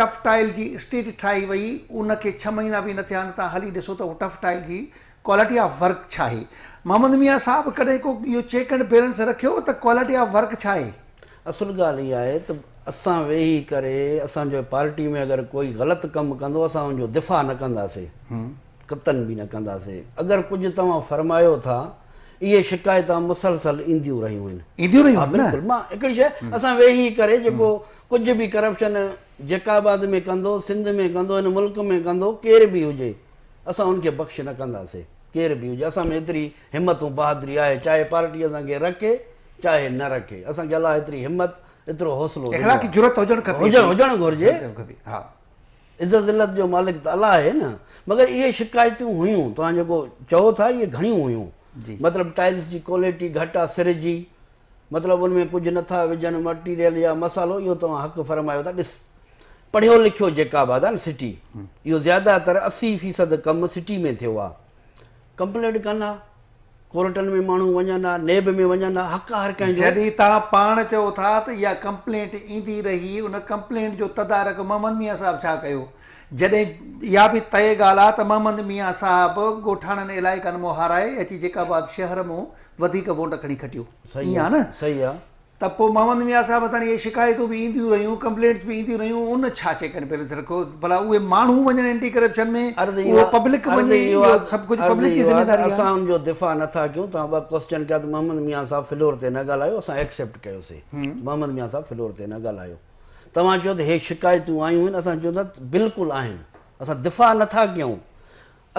ٽف ٽائل جي اسٽريٽ ٺاهي وئي ان کي ڇهه مهينا به نه ٿيا آهن تان هلي ڏسو ته اهو ٽف ٽائل جي ڪوالٽي آف ورڪ ڇا آهي محمد ميان صاحب ڪڏهن ڪو اهو چيڪ اينڊ بيلنس رکيو ته ڪوالٽي آف ورڪ ڇا آهي. اصل ڳالهه اها آهي ته اسان ويهي ڪري اسان جو پارٽي ۾ اگر ڪوئي غلط ڪم ڪندو اسان ان جو دفاع نه ڪنداسي قطعن به نه ڪنداسي اگر ڪجهه توهان فرمايو ٿا اهي شڪايتان مسلسل اينديون رهيون آهن. اينديون رهيون آهن نه. بلڪل مان هڪڙي شيء اسان ويهي ڪري جيڪو ڪجهه به ڪرپشن جيڪب آباد ۾ ڪندو سنڌ ۾ ڪندو هن ملڪ ۾ ڪندو ڪير به هجي اسان ان کي بخش نه ڪنداسي ڪير به هجي اسان ۾ ايتري همت ۽ بهادري آهي چاهي پارٽي اسان کي رکي چاهي نه رکي اسان کي الله ايتري همت ايترو حوصلو ڏنو اخلاقي جرئت هجڻ کپي هجڻ گهرجي ها عزت ذلت جو مالڪ ته الله آهي نه مگر اهي شڪايتون هيون توهان جيڪو چئو ٿا اهي گهڻيون هيون مطلب ٽائلس جي ڪوالٽي گهٽ آ سر جي مطلب ان ۾ ڪجهه نٿا وجهن مٽيريل يا مسالو اهو توهان حق فرمايو ٿا ڏس پڙهيو لکيو جيڪا آباد آهي نه سٽي اهو زياده تر 80 فيصد ڪم سٽي ۾ ٿيو آ ڪمپلينٽ ڪن ها ڪورٽن ۾ ماڻهو وڃن ها نيب ۾ وڃن ها حق آ هر ڪنهن جو. جڏهن توهان پاڻ چئو ٿا ته اها ڪمپلينٽ ايندي رهي ان ڪمپلينٽ جو تدارڪ محمد ميان صاحب ڇا ڪيو جڏهن اها به طئي ڳالهه آ ته محمد ميان صاحب ڳوٺاڻن علائقن مون هارائي اچي جيڪب آباد شهر مون وڌيڪ ووٽ کڻي کٽيو ائين آ نه؟ صحيح آ. ته پوء محمد ميان صاحب تاڻي اهي شڪايتون به اينديون رهيون ڪمپلينٽس به اينديون رهيون ان ڇا چيڪ اينڊ بيلنس رکيو ڀلا اهي ماڻهو وڃن اينٽي ڪرپشن ۾ اهو پبلڪ وڃي اهو سڀ ڪجهه پبلڪ جي ذميداري آ. اسان ان جو دفاع نه ٿا ڪيون توهان ٻه ڪوسچن ڪيا ته محمد ميان صاحب فلور تي نه ڳالهايو اسان ايڪسيپٽ ڪيوسي محمد ميان صاحب فلور تي نه ڳالهايو توهان چيو ته هي شڪايتون آيون آهن اسان چيون ٿا بلڪل آهن اسان دفاع نه ٿا ڪيون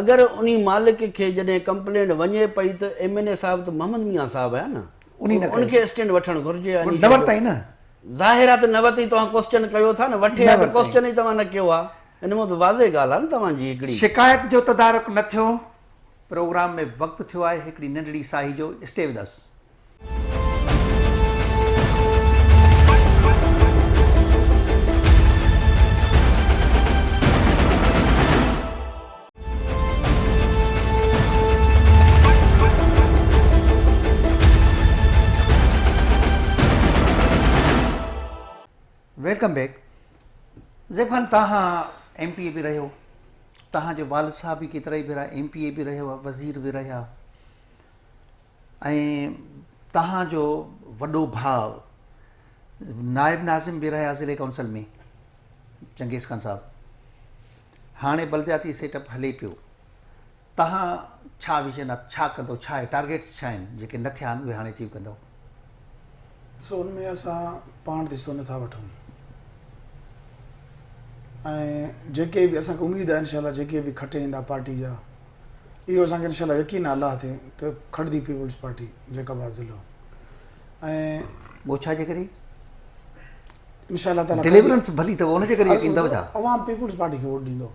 اگر انهي مالڪ کي جڏهن ڪمپلينٽ وڃي پئي ته ايم اين اي صاحب ته محمد ميان صاحب آهي نه ان کي اسٽينڊ وٺڻ گهرجي ها نه ورتائين نه ظاهر آهي ته نه ورتائين توهان ڪوسچن ڪيو ٿا نه وٺي ها ته ڪوسچن ئي توهان نه ڪيو ها ان مان ته واضح ڳالهه آهي نه توهان جي هڪڙي شڪايت جو تدارڪ نه ٿيو پروگرام ۾ وقت ٿيو آهي هڪڙي ننڍڙي ساهي جو stay with us. Welcome back Zeb Khan توهان ايم پي اي به رهيو توهان جو والد صاحب به ڪيترا ئي ڀيرا ايم پي اي به رهيو وزير به رهيا ۽ توهان جو وڏو ڀاء نائب ناظم به رهيا ضلعي ڪائونسل ۾ چنگيز خان صاحب هاڻي بلدياتي سيٽ اپ هلي پيو توهان ڇا ويزن آ ڇا ڪندو ڇا آهي ٽارگيٽس ڇا آهن جيڪي نه ٿيا آهن اهي هاڻي اچيو ڪندو. سو ان ۾ اسان پاڻ تي حصو نٿا وٺون ۽ جيڪي به اسان کي اميد آهي انشاء الله جيڪي به کٽي ايندا پارٽي جا اهو اسان کي انشاء الله يقين آهي الله تي ته کٽندي پيپلز پارٽي جيڪب آباد ضلعو ۽ اهو ڇا جي ڪري انشاء الله تعالي ڊليورنس ڀلي اٿو ان جي ڪري يقين اٿو ڇا؟ عوام پيپلز پارٽي کي ووٽ ڏيندو.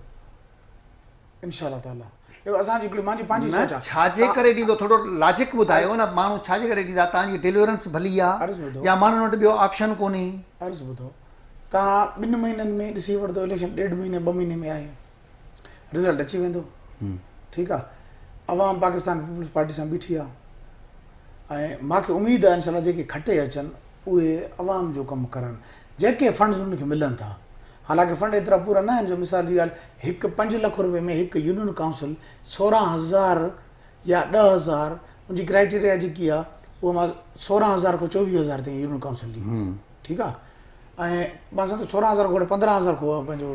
انشاء الله تعالي اهو اسان جي هڪڙي مانجي پنهنجي نه سوچ آ ڇا جي ڪري ڏيندو ٿورو لاجڪ ٻڌايو نه ماڻهو ڇا جي ڪري ڏيندا توهان جي ڊليورنس ڀلي آ عرض ٻڌو يا ماڻهن وٽ ٻيو آپشن ڪونهي. عرض ٻڌو توهان ٻن مهينن ۾ ڏسي وٺندو اليڪشن ڏيڍ مهيني ٻه مهيني ۾ آهي رزلٽ اچي ويندو ٺيڪ آ عوام پاڪستان پيپلز پارٽي سان بيٺي آ ۽ ماکي اميد آ انشاء الله جيڪي کٽي اچن اهي عوام جو ڪم ڪرن جيڪي فنڊز انهن کي ملن ٿا حالانڪه فنڊ ايترا پورا نه آهن جو مثال جي ڳالهه هڪ پنج لک روپيه ۾ هڪ يونين ڪائونسل 16,000 يا 10,000 ان جي ڪرائيٽيريا جيڪي آهي اها مان 16,000 کان 24,000 تائين يونين ڪائونسل جي ٺيڪ آهي ۽ مان سمجهان ٿو 16,000 کان 15,000 کان پنهنجو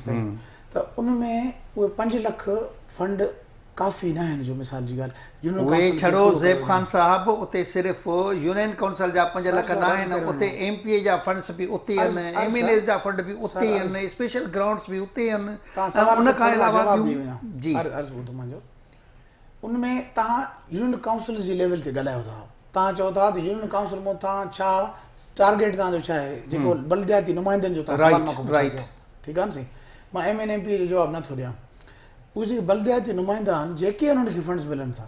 تائين ته ان ۾ اهي پنج لک فنڊ ڪافي ناهن جو مثال جي ڳالهه يونين اهي ڪائونسل کي ڇڙو پورو زيب ڪرڻو خان صاحب اتي صرف يونين ڪائونسل جا پنج سر لک سر عرض ناهن ڪري اتي وڃو ايم پي اي جا فنڊس به اتي عرض آهن عرض ايم اين سر ايز جا فنڊ به سر اتي عرض آهن اسپيشل گرائونڊس به اتي آهن توهان ۽ سوال ان پڇو کان مان علاوه جواب ڏئي ٻيون وڃان جي عرض عرض ٻڌو منهنجو ان ۾ توهان يونين ڪائونسل جي ليول تي ڳالهايو ٿا توهان چئو ٿا ته يونين ڪائونسل مان توهان ڇا ٽارگيٽ توهان جو ڇا آهي جيڪو بلدياتي نمائندن جو توهان سوال رائيٽ مون کان پڇا رائيٽ ڪيو ٺيڪ آهي نه سائين مان ايم اين ايم پي اي جو جواب نٿو ڏيان اهي جيڪي بلدياتي نمائندا آهن جيڪي انهن کي فنڊز ملن ٿا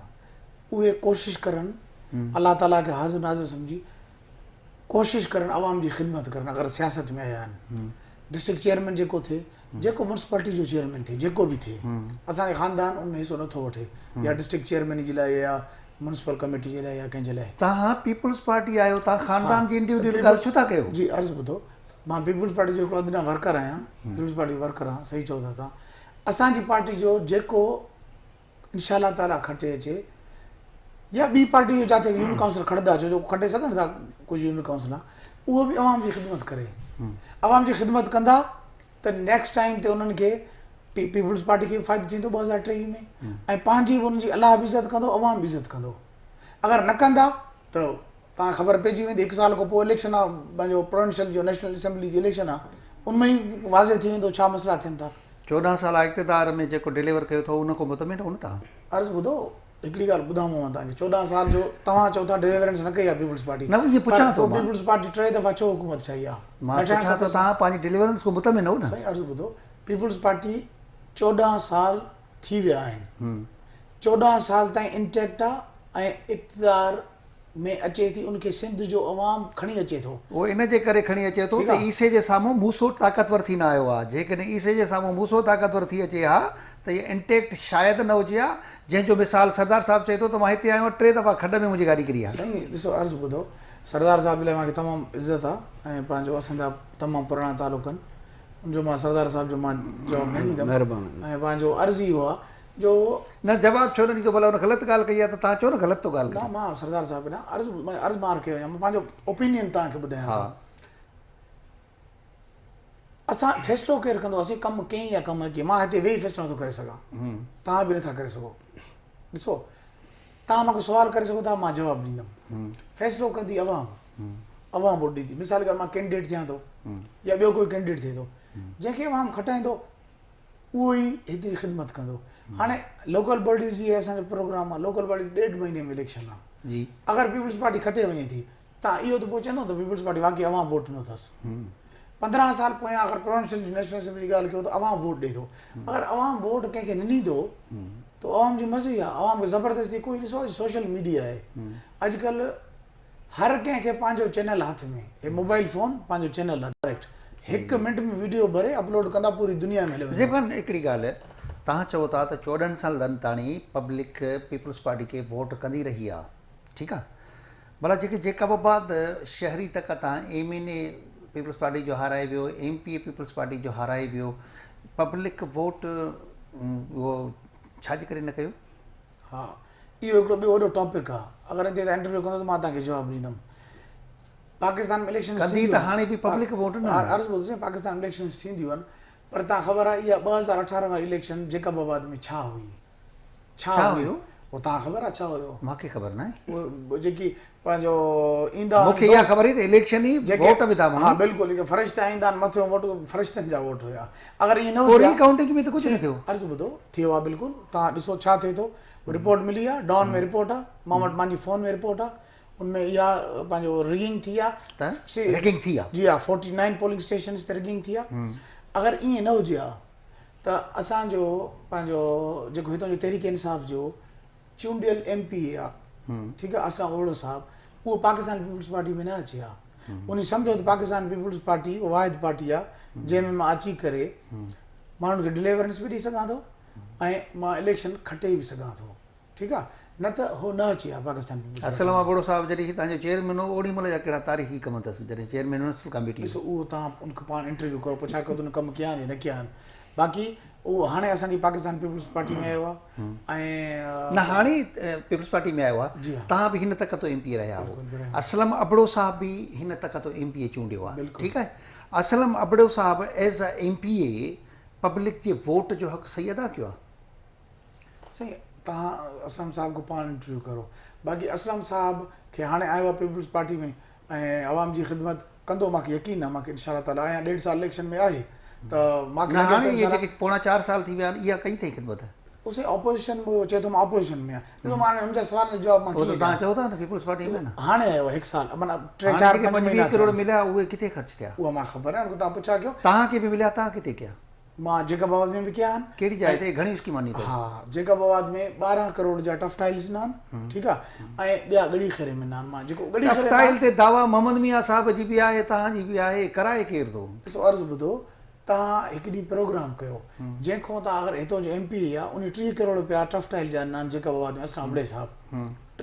اهي ڪوشش ڪرن الله تعالي کي حاضر ناظر سمجهي ڪوشش ڪرن عوام جي خدمت ڪرن اگر سياست ۾ آيا آهن ڊسٽرڪٽ چيئرمين جيڪو ٿئي جيڪو ميونسپالٽي جو چيئرمين ٿئي جيڪو به ٿئي اسان جو خاندان ان ۾ حصو نٿو وٺي يا ڊسٽرڪٽ چيئرمين جي لاء يا ميونسپل ڪميٽي جي لاء يا ڪنهن جي لاء. توهان پيپلز پارٽي آهيو توهان خاندان جي انڊيوڊيول ڳالهه ڇو ٿا ڪيو. جي عرض ٻڌو مان پيپلز پارٽي جو هڪڙو ادنيٰ ورڪر آهيان پيپلز پارٽي جو ورڪر آهيان صحيح چئو ٿا توهان اسان جي پارٽي جو جيڪو انشاء الله تعالي کٽي اچي يا ٻي پارٽي جو جاٿي يونين ڪائونسل کٽندا اچو جو کٽي سگهن ٿا ڪجهه يونين ڪائونسل اهو به عوام جي خدمت ڪري عوام جي خدمت ڪندا ته نيڪسٽ ٽائيم تي انهن کي پيپلز پارٽي کي به فائدو ٿيندو 2023 ۾ ۽ پنهنجي به انهن جي الله به عزت ڪندو عوام به عزت ڪندو اگر نه ڪندا ته توهان کي خبر پئجي ويندي هڪ سال کان پوء اليڪشن آ پنهنجو پروونشل جو نيشنل اسيمبلي جي اليڪشن آ ان ۾ ئي واضح ٿي ويندو ڇا مسئلا ٿين ٿا. 14 سالا اقتدار ۾ جيڪو ڊليور ڪيو اٿو ان کان مطمئن آهو نه توهان؟ عرض ٻڌو هڪڙي ڳالهه ٻڌاوان مان توهان کي 14 سال جو توهان چئو ٿا ڊليورنس نه ڪئي آ پيپلز پارٽي نه اهي پر پڇان ٿو پوء مان. پيپلز پارٽي ٽي دفعا ڇو حڪومت ٺاهي آ مان نه ٺاهڻ پڇان ٿو کپيس ها. توهان پنهنجي ڊليورنس کان مطمئن آهو نه؟ سائين عرض ٻڌو پيپلز پارٽي 14 سال ٿي ويا آهن 14 سال تائين انٽيڪٽ آ ۽ اقتدار ۾ اچي ٿي ان کي سنڌ جو عوام کڻي اچي ٿو. اهو ان جي ڪري کڻي اچي ٿو ته عيسي جي سامهون موسو طاقتور ٿي نه آيو آهي. جيڪڏهن عيسي جي سامهون موسو طاقتور ٿي اچي ها ته هيء انٽيڪٽ شايد نه هجي ها، جنهن جو مثال سردار صاحب چئي ٿو ته مان هتي آيو آهيان ٽي دفعا کڏ ۾ منهنجي گاڏي ڪري آهي. سائين ڏسو عرض ٻڌو سردار صاحب لاء مان کي تمام عزت آ ۽ پنهنجو اسان جا تمام پراڻا تعلق آهن ان جو مان سردار صاحب جو مان جواب نه ڏيندم ۽ پنهنجو عرض اهو آ جو. نه جواب ڇو نه ڏيندو ڀلا هن غلط ڳالهه ڪئي آهي ته توهان ڇو نه غلط ٿو ڳالهه نه ڪريو. مان سردار صاحب ڏانهن عرض مان عرض مان رکي وڃان مان پنهنجو اوپينين توهان کي ٻڌايان ٿو اسان فيصلو ڪير ڪندو اسين ڪم ڪئين يا ڪم نه ڪئين مان هتي ويهي فيصلو نٿو ڪري سگهان توهان به نٿا ڪري سگهو ڏسو توهان مونکي سوال ڪري سگهو ٿا مان جواب ڏيندم فيصلو ڪندي عوام عوام ووٽ ڏيندي مثال ڳالهه مان ڪينڊيڊيٽ ٿيان ٿو يا ٻيو ڪوئي ڪينڊيڊيٽ ٿئي ٿو جنهن کي عوام کٽائيندو اهو ئي هتي جي خدمت ڪندو. هاڻي لوڪل باڊيز جي اسان جو پروگرام آهي لوڪل باڊيز ڏيڍ مهيني ۾ اليڪشن آهي جي اگر پيپلز پارٽي کٽي وڃي ٿي تان اهو ته پوء چوندو ته پيپلز پارٽي واقعي عوام ووٽ ڏنو اٿس 15 سال پويان اگر پروونشل جي نيشنل اسيمبلي جي ڳالهه ڪيو ته عوام ووٽ ڏئي ٿو اگر عوام ووٽ ڪنهن کي نه ڏيندو ته عوام جي مرضي آهي عوام کي زبردستي ڪوئي ڏسو اڄ سوشل ميڊيا آهي اڄڪلهه هر ڪنهن کي پنهنجو چينل هٿ ۾ هي موبائل فون پنهنجو چينل آ ڊائريڪٽ هڪ منٽ ۾ ويڊيو ڀري اپلوڊ ڪندا پوري دنيا ۾ هليو ويندو. زيب خان هڪڙي ڳالهه توهان چئو ٿا ته 14 سالن تاڻي پبلڪ پيپلز پارٽي کي ووٽ ڪندي رهي آ ٺيڪ آ ڀلا جيڪي جيڪب آباد شهري تڪ تان ايم اين اي پيپلز پارٽي جو هارائي ويو، M P A Peoples Party جو هارائي ويو، پبلڪ ووٽ اهو ڇا جي ڪري نه ڪيو؟ ها اهو هڪڙو ٻيو وڏو ٽاپڪ آ اگر ان تي توهان انٽرويو ڪندو ته مان توهان کي جواب ڏيندم پاڪستان ۾ اليڪشنز ڪندي ته هاڻي به پبلڪ ووٽ نه عرض ٻڌو سائين پاڪستان ۾ اليڪشنز ٿينديون آهن پر توهان خبر آ اها 2018 واري اليڪشن جيڪب آباد ۾ ڇا هئي ڇا هيو؟ اهو توهان خبر آ ڇا هيو؟ مان کي خبر ناهي. اهو جيڪي پنهنجو ايندا آهن مونکي اها خبر هئي ته اليڪشن ئي ووٽ وڌا ماڻهن. ها بلڪل جيڪي فرشتا ايندا آهن مٿيون ووٽ فرشتن جا ووٽ هيا اگر ائين نه هجي ها. ري ڪائونٽنگ ۾ ته ڪجهه نه ٿيو. عرض ٻڌو ٿيو آ بلڪل توهان ڏسو ڇا ٿئي ٿو رپورٽ ملي آ ڊان ۾ رپورٽ آ مان وٽ مانجي فون ۾ رپورٽ آ ان ۾ اها پنهنجو رگنگ ٿي آ ته رگنگ ٿي آ جي ها 49 پولنگ اسٽيشنز تي رگنگ ٿي آ اگر ائين نه هجي ها ته اسان جو پنهنجو جيڪو هتان جو تحريڪ انصاف جو چونڊيل ايم پي اي آ ٺيڪ آ اسلم ابڙو صاحب اهو پاڪستان پيپلز پارٽي ۾ نه اچي ها انهي سمجهو ته پاڪستان پيپلز پارٽي واحد پارٽي آ جنهن ۾ مان اچي ڪري ماڻهن کي ڊليورنس به ڏئي سگهان ٿو ۽ مان اليڪشن کٽي به سگهان ٿو ٺيڪ آ نه ته هو نه اچي ها پاڪستان پيپلز پارٽي اسلم ابڙو صاحب جڏهن هتان جو چيئرمين هو اوڏي مهل جا ڪهڙا تاريخي ڪم اٿس جڏهن چيئرمين ميونسپل ڪاميٽي هو. ڏسو اهو توهان ان کان پاڻ انٽرويو ڪرو پڇا ڪيو ته ان ڪم ڪيا آهن يا نه ڪيا آهن باقي اهو هاڻي اسان جي پاڪستان پيپلز پارٽي ۾ آيو آهي ۽. نه هاڻي پيپلز پارٽي ۾ آيو آهي توهان به هن تڪ تون ايم پي اي رهيا آهيو اسلم ابڙو صاحب به هن تڪ تون ايم پي اي چونڊيو آهي ٺيڪ آهي اسلم ابڙو صاحب as a M P A public جي ووٽ جو حق صحيح ادا ڪيو آهي. سائين توهان اسلم صاحب کان پاڻ انٽرويو ڪرو باقي اسلم صاحب کي هاڻي آيو آهي پيپلز پارٽي ۾ ۽ عوام جي خدمت ڪندو مانکي يقين آهي مانکي انشاء الله تعالي اڃا ڏيڍ سال اليڪشن ۾ آهي ته مانکي نه هاڻي اهي جيڪي پوڻا چار سال ٿي ويا آهن اها ڪئي اٿئي خدمت. او سائين اپوزيشن ۾ چئي ٿو مان اپوزيشن ۾ آهيان ڏسو مان هاڻي هن جا سوال جو جواب مان ڪيئن ڏيان. توهان چئو ٿا نه پيپلز پارٽي ۾ نه. هاڻي آيو آهي هڪ سال معنيٰ ٽي چار پنج مهينا 25 ڪروڙ مليا اهي ڪٿي خرچ ٿيا. اها مان خبر ناهي ان کان توهان پڇا ڪيو. توهان کي به مليا توهان ڪٿي ڪيا. مان جيڪب آباد ۾ به ڪيا آهن. ڪهڙي جاء تي گهڻيون اسڪيمون ڏنيون اٿو؟ ها جيڪب آباد ۾ 12 ڪروڙ جا ٽف ٽائلز ڏنا آهن ٺيڪ آ ۽ ٻيا ڳڙهي خيري ۾ ڏنا آهن مان جيڪو ڳڙهي خيري ٽف ٽائل تي دعويٰ محمد ميان صاحب جي به آهي توهان جي به آهي ڪرائي ڪير ٿو؟ ڏسو عرض ٻڌو توهان هڪ ڏينهن پروگرام ڪيو جنهن کان توهان اگر هتو جو ايم پي اي آ انهي 30 ڪروڙ رپيا ٽف ٽائل جا ڏنا آهن جيڪب آباد ۾ اسلم ابڙي صاحب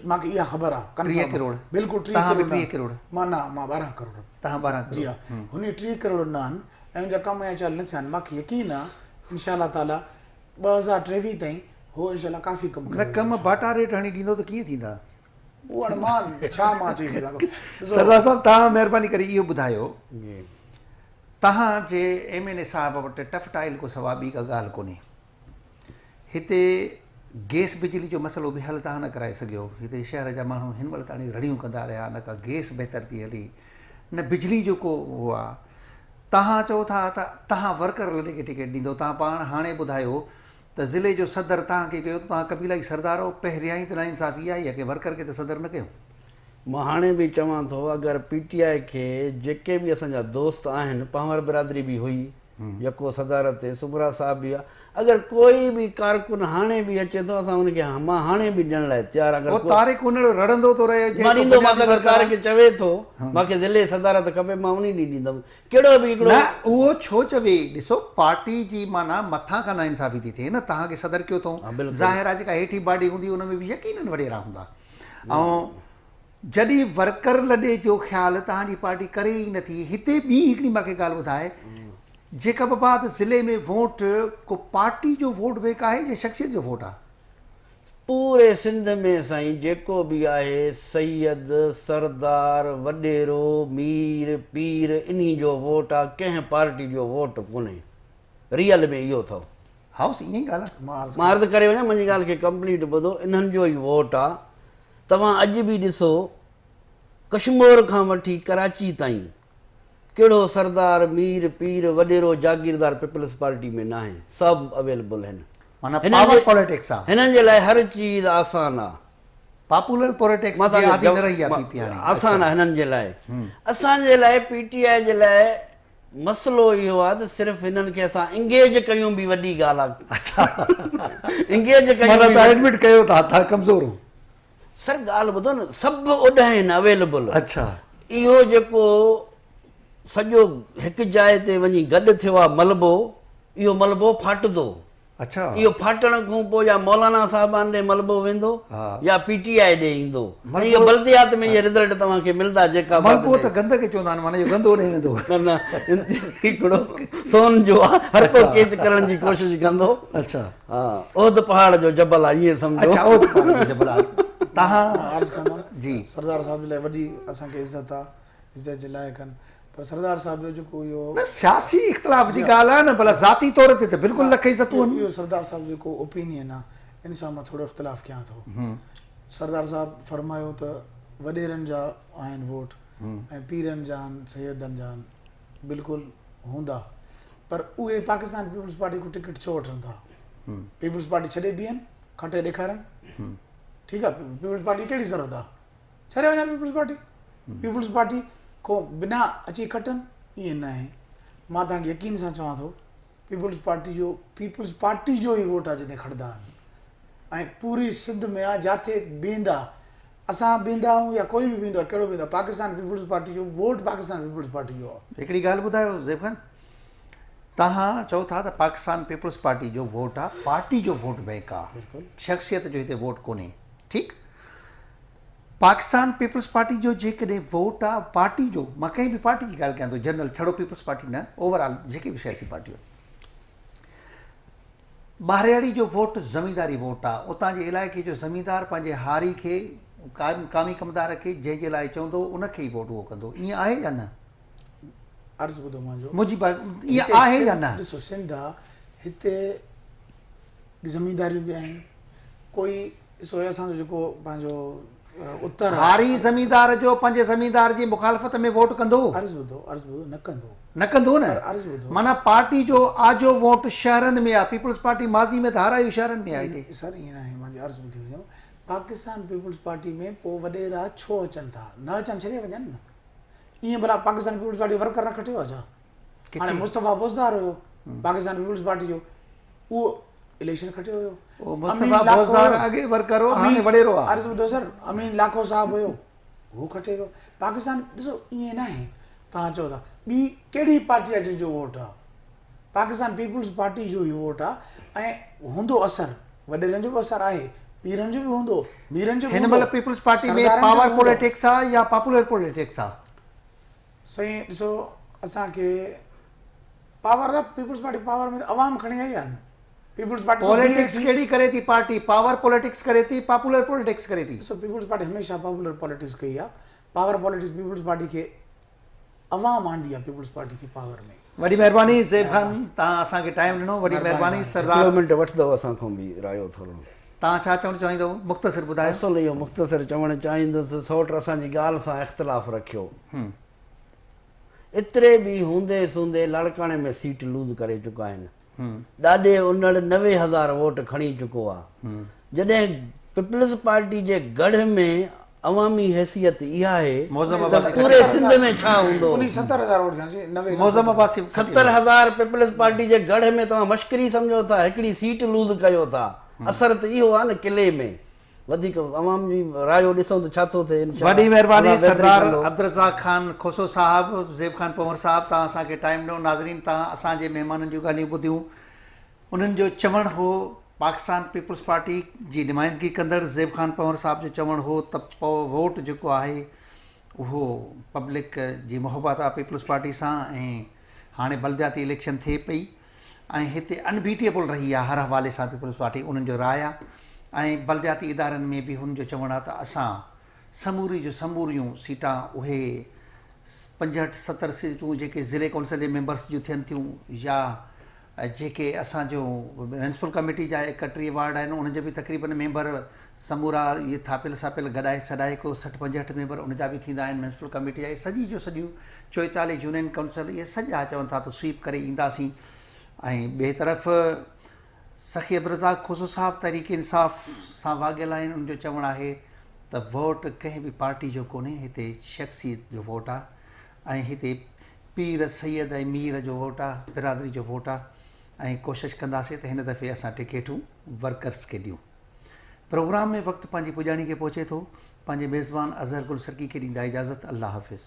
مان کي اها خبر آ 30 ڪروڙ بلڪل 30 ڪروڙ توهان به 30 ڪروڙ مان نه مان 12 ڪروڙ توهان 12 ڪروڙ جي ها هني 30 ڪروڙ ڏنا آهن ۽ ان جا ڪم اڃا چالو نه ٿيا آهن ماکي يقين آ انشاء الله تعالي 2023 تائين هو انشاء الله ڪافي ڪم ڪري نه ڪم باٽا ريٽ هڻي ڏيندو ته ڪيئن ٿيندا. اهو هاڻي مان ڇا مان چئي سگهان ٿو. سردار صاحب توهان مهرباني ڪري اهو ٻڌايو توهان جي ايم اين اي صاحب وٽ ٽف ٽائل کان سوا ٻي ڪا ڳالهه ڪونهي هتي گيس بجلي جو مسئلو به حل توهان نه ڪرائي سگهيو هتي شهر جا ماڻهو هن مهل تاڻي رڙيون ڪندا رهيا نه ڪا گيس بهتر ٿي هلي نه بجلي جو ڪو اهو آ توهان چئو ٿا ته توهان ورڪر لڏي کي ٽڪيٽ ڏيندو توهان پاڻ هاڻي ٻڌايو ته ضلعي جو صدر توهان کي ڪيو ته توهان قبيلائي سردار آهيو پهريائين ته ناانصافي اها ئي آهي ڪنهن ورڪر کي ته صدر نه ڪيو. مان هاڻي به چوان ٿو اگر پي ٽي آء کي جيڪي به اسان جا دوست آهن پنهور برادري به هئي يڪو صدارت تي سومرا صاحب به هئا اگر ڪوئي به ڪارڪن هاڻي به اچي ٿو اسان ان کي مان هاڻي به ڏيڻ لاء تيار آهيان اگر ڪو طارق انڙ رڙندو ٿو رهي مان ڏيندومانس اگر طارق چوي ٿو مان کي ضلعي صدارت کپي مان انهي ڏينهن ڏيندم ڪهڙو به هڪڙو. نه اهو ڇو چوي ڏسو پارٽي جي معنيٰ مٿان کان ناانصافي ٿي ٿئي نه توهان کي صدر ڪيو اٿئون ظاهر آهي جيڪا هيٺين باڊي هوندي ان ۾ به يقينن وڏيرا هوندا ۽ جڏهن ورڪر لڏي جو خيال توهان جي پارٽي ڪري ئي نٿي هتي ٻي هڪڙي مان کي ڳالهه ٻڌائي جيڪب آباد ضلعي ۾ ووٽ ڪو پارٽي جو ووٽ بينڪ آهي يا شخصيت جو ووٽ آهي؟ پوري سنڌ ۾ سائين جيڪو به آهي سيد، سردار، وڏيرو، مير، پير انهي جو ووٽ آ ڪنهن پارٽي جو ووٽ ڪونهي ريئل ۾ اهو اٿو. هائو سائين ائين ئي ڳالهه آ. مان عرض ڪري وڃان منهنجي ڳالهه کي ڪمپليٽ ٻڌو انهن جو ئي ووٽ آ توهان اڄ به ڏسو ڪشمور کان وٺي ڪراچي تائين ڪهڙو سردار، مير، پير، وڏيرو، جاگيردار پيپلز پارٽي ۾ ناهي سڀ اويلبل هن. معنيٰ پاور پاليٽڪس آ. هنن جي لاء هر چيز آسان آ. پاپولر پاليٽڪس جي عادي نه رهي آ پي پي هاڻي. آسان آ هنن جي لاء. اسان جي لاء پي ٽي آء جي لاء مسئلو اهو آ ته صرف هنن کي اسان انگيج ڪيون به وڏي ڳالهه آ. اڇا. انگيج ڪيون. معنيٰ توهان ايڊمٽ ڪيو ٿا توهان ڪمزور هو. سر ڳالهه ٻڌو نه سڀ اوڏانهن آهن اويلبل. اڇا. اهو جيڪو سڄو هڪ جاء تي وڃي گڏ ٿيو آ ملبو اهو ملبو ڦاٽندو. اڇا. اهو ڦاٽڻ کان پوء يا مولانا صاحبان ڏي ملبو ويندو يا پي ٽي آء ڏي ايندو ۽ اهو بلديات ۾ اهي رزلٽ توهان کي ملدا جيڪا آباد ملبو ۾. ته گند کي چوندا آهن معنيٰ اهو گند اوڏي ويندو. نه نه هڪڙو سون جو آ هر ڪو ڪيچ ڪرڻ جي ڪوشش ڪندو. اڇا. ها احد پهاڙ جو جبل آ ائين سمجهو. اڇا احد پهاڙ جو جبل آ تهان مان عرض ڪندم جي. سردار صاحب جي لاء وڏي اسان کي عزت آ عزت جي لائق آهن پر سردار صاحب جو جيڪو اهو. نه سياسي اختلاف جي ڳالهه آهي نه ڀلا ذاتي طور تي ته بلڪل لک عزتون آهن. اهو سردار صاحب جو جيڪو اوپينين آهي ان سان مان ٿورو اختلاف ڪيان ٿو. سردار صاحب فرمايو ته وڏيرن جا آهن ووٽ ۽ پيرن جا آهن سيدن جا آهن بلڪل هوندا پر اهي پاڪستان پيپلز پارٽي کان ٽڪيٽ ڇو وٺن ٿا؟ پيپلز پارٽي ڇڏي بيهن کٽي ڏيکارن ٺيڪ آهي پيپلز پارٽي جي ڪهڙي ضرورت آهي؟ ڇڏي وڃن پيپلز پارٽي پيپلز پارٽي کو بنا اچي کٽن ائين ناهي مان توهان کي يقين سان چوان ٿو پيپلز پارٽي جو پيپلز پارٽي جو ئي ووٽ آ جتي کٽدا آهن ۽ پوري سنڌ ۾ آ جاٿي بيهندا اسان بيهندا آهيون يا ڪوئي به بيهندو آ ڪهڙو بيهندو آ پاڪستان پيپلز پارٽي جو ووٽ پاڪستان پيپلز پارٽي جو آ. هڪڙي ڳالهه ٻڌايو زيب خان توهان چئو ٿا ته پاڪستان پيپلز پارٽي جو ووٽ آ پارٽي جو ووٽ بينڪ آ شخصيت جو هتي ووٽ ڪونهي ٺيڪ پاڪستان پيپلز پارٽي جو جيڪڏهن ووٽ آ پارٽي جو مان ڪنهن به پارٽي جي ڳالهه ڪيان ٿو جنرل ڇڙو پيپلز پارٽي نه اوور آل جيڪي به سياسي پارٽيون ٻاهرياڙي جو ووٽ زمينداري ووٽ آ اتان جي علائقي جو زميندار پنهنجي هاري کي ڪامي ڪمدار کي جنهن جي لاء چوندو ان کي ئي ووٽ اهو ڪندو ائين آهي يا نه؟ عرض ٻڌو منهنجو منهنجي ائين آهي يا نه؟ ڏسو سنڌ آ هتي زمينداريون به آهن ڪوئي ڏسو هي اسان جو جيڪو پنهنجو اتر آ. هاري زميندار جو پنهنجي زميندار جي مخالفت ۾ ووٽ ڪندو؟ عرض ٻڌو عرض ٻڌو نه ڪندو. نه ڪندو نه پر عرض ٻڌو. معنيٰ پارٽي جو آجو ووٽ شهرن ۾ آ پيپلز پارٽي ماضي ۾ ته هارايو شهرن ۾ آ هتي. سر ائين ناهي منهنجي عرض ٻڌي وڃو پاڪستان پيپلز پارٽي ۾ پو وڏيرا ڇو اچن ٿا نه اچن ڇڏي وڃن نه ائين ڀلا پاڪستان پيپلز پارٽي ورڪر نه کٽيو آ ڇا هاڻي مصطفيٰ بوزدار هيو پاڪستان پيپلز پارٽي جو اهو اليڪشن کٽيو هيو. اهو مصطفيٰ بوزدار اڳي ورڪر هو هاڻي وڏيرو آ. عرض ٻڌو سر امين لاکو صاحب هيو هو کٽي ويو پاڪستان ڏسو ائين ناهي توهان چئو ٿا ٻي ڪهڙي پارٽي آ جنهن جو ووٽ آ پاڪستان پيپلز پارٽي جو ئي ووٽ آ ۽ هوندو اثر وڏيرن جو به اثر آهي پيرن جو به هوندو ميرن جو به هن هوندو مهل پيپلز پارٽي ۾ سردارن جو پاور به هوندو. پوليٽڪس آ يا پاپولر پوليٽڪس آ؟ سائين ڏسو اسان کي پاور ته پيپلز پارٽي پاور ۾ ته عوام کڻي آئي آهي نه پيپلز پارٽي سو بيهي پوليٽڪس ٿي. ڪهڙي ڪري ٿي پارٽي پاور پوليٽڪس ڪري ٿي پاپولر پوليٽڪس ڪري ٿي. ڏسو پيپلز پارٽي هميشه پاپولر پوليٽڪس ڪئي آهي پاور پوليٽڪس پيپلز پارٽي کي عوام آندي آهي پيپلز پارٽي کي پاور ۾. وڏي مهرباني زيب خان توهان اسان کي ٽائيم ڏنو وڏي مهرباني سردار. هڪڙو منٽ وٺندو اسان کان به رايو ٿورو. توهان ڇا چوڻ چاهيندو مختصر ٻڌايو. اصل اهو مختصر چوڻ چاهيندس سئوٽ اسان جي ڳالهه سان اختلاف رکيو. ايتري به هوندي سوندي لاڙڪاڻي ۾ سيٽ لوز ڪري چڪا آهن. ڏاڏي انڙ 90,000 ووٽ کڻي چڪو آ. جڏهن پيپلز پارٽي جي ڳڙهه ۾ عوامي حيثيت اها آهي ته پوري سنڌ ۾ ڇا هوندو؟ 70,000 پيپلز پارٽي جي ڳڙهه ۾ توهان مشڪري سمجهو ٿا، هڪڙي سيٽ لوز ڪيو ٿا. اثر ته اهو آ نه قلعي ۾. وڌيڪ عوام جي رايو ڏسون ته ڇا ٿو ٿئي انشاء وڏي مهرباني الله بهتري سردار ڪندو. عبدالرزاق خان کوسو صاحب زيب خان پنهور صاحب توهان اسان کي ٽائيم ڏنو ناظرين توهان اسان جي مهمانن جون ڳالهيون ٻڌيون انهن جو چوڻ هو پاڪستان پيپلز پارٽي جي نمائندگي ڪندڙ زيب خان پنهور صاحب جو چوڻ هو ته ووٽ جيڪو آهي اهو پبلڪ جي محبت آهي پيپلز پارٽي سان ۽ هاڻي بلدياتي اليڪشن ٿئي پئي ۽ هتي ان بيٽيبل رهي آهي هر حوالي سان پيپلز پارٽي انهن جو راء آهي ۽ بلدياتي ادارن ۾ به هن جو چوڻ آهي ته اسان سموري جو سموريون سيٽان اهي 65 70 سيٽون جيڪي ضلعي ڪونسل جي ميمبرس جون ٿين ٿيون يا جيڪي اسان جو ميونسپل ڪميٽي جا 31 وارڊ آهن انهن جا به تقريبن ميمبر سمورا اهي ٿاپيل ساپيل گڏائي سڏائي ڪو 60 65 ميمبر ان جا به ٿيندا آهن ميونسپل ڪميٽي جا اهي سڄي جو سڄيون 44 يونين ڪائونسل اهي سڄا چون ٿا ته سوئيپ ڪري اينداسين ۽ ٻئي طرف سخي عبدالرزاق کوسو صاحب تحريڪ انصاف سان واڳيل آهن ان جو چوڻ آهي ته ووٽ ڪنهن به پارٽي جو ڪونهي هتي شخصيت جو ووٽ آهي ۽ هتي پير سيد ۽ مير جو ووٽ آهي برادري جو ووٽ آهي ۽ ڪوشش ڪنداسين ته هن دفعي اسان ٽڪيٽون ورڪرس کي ڏيون پروگرام ۾ وقت پنهنجي پڄاڻي کي پهچي ٿو پنهنجي ميزبان اظهر گل سرڪي کي ڏيندا اجازت الله حافظ.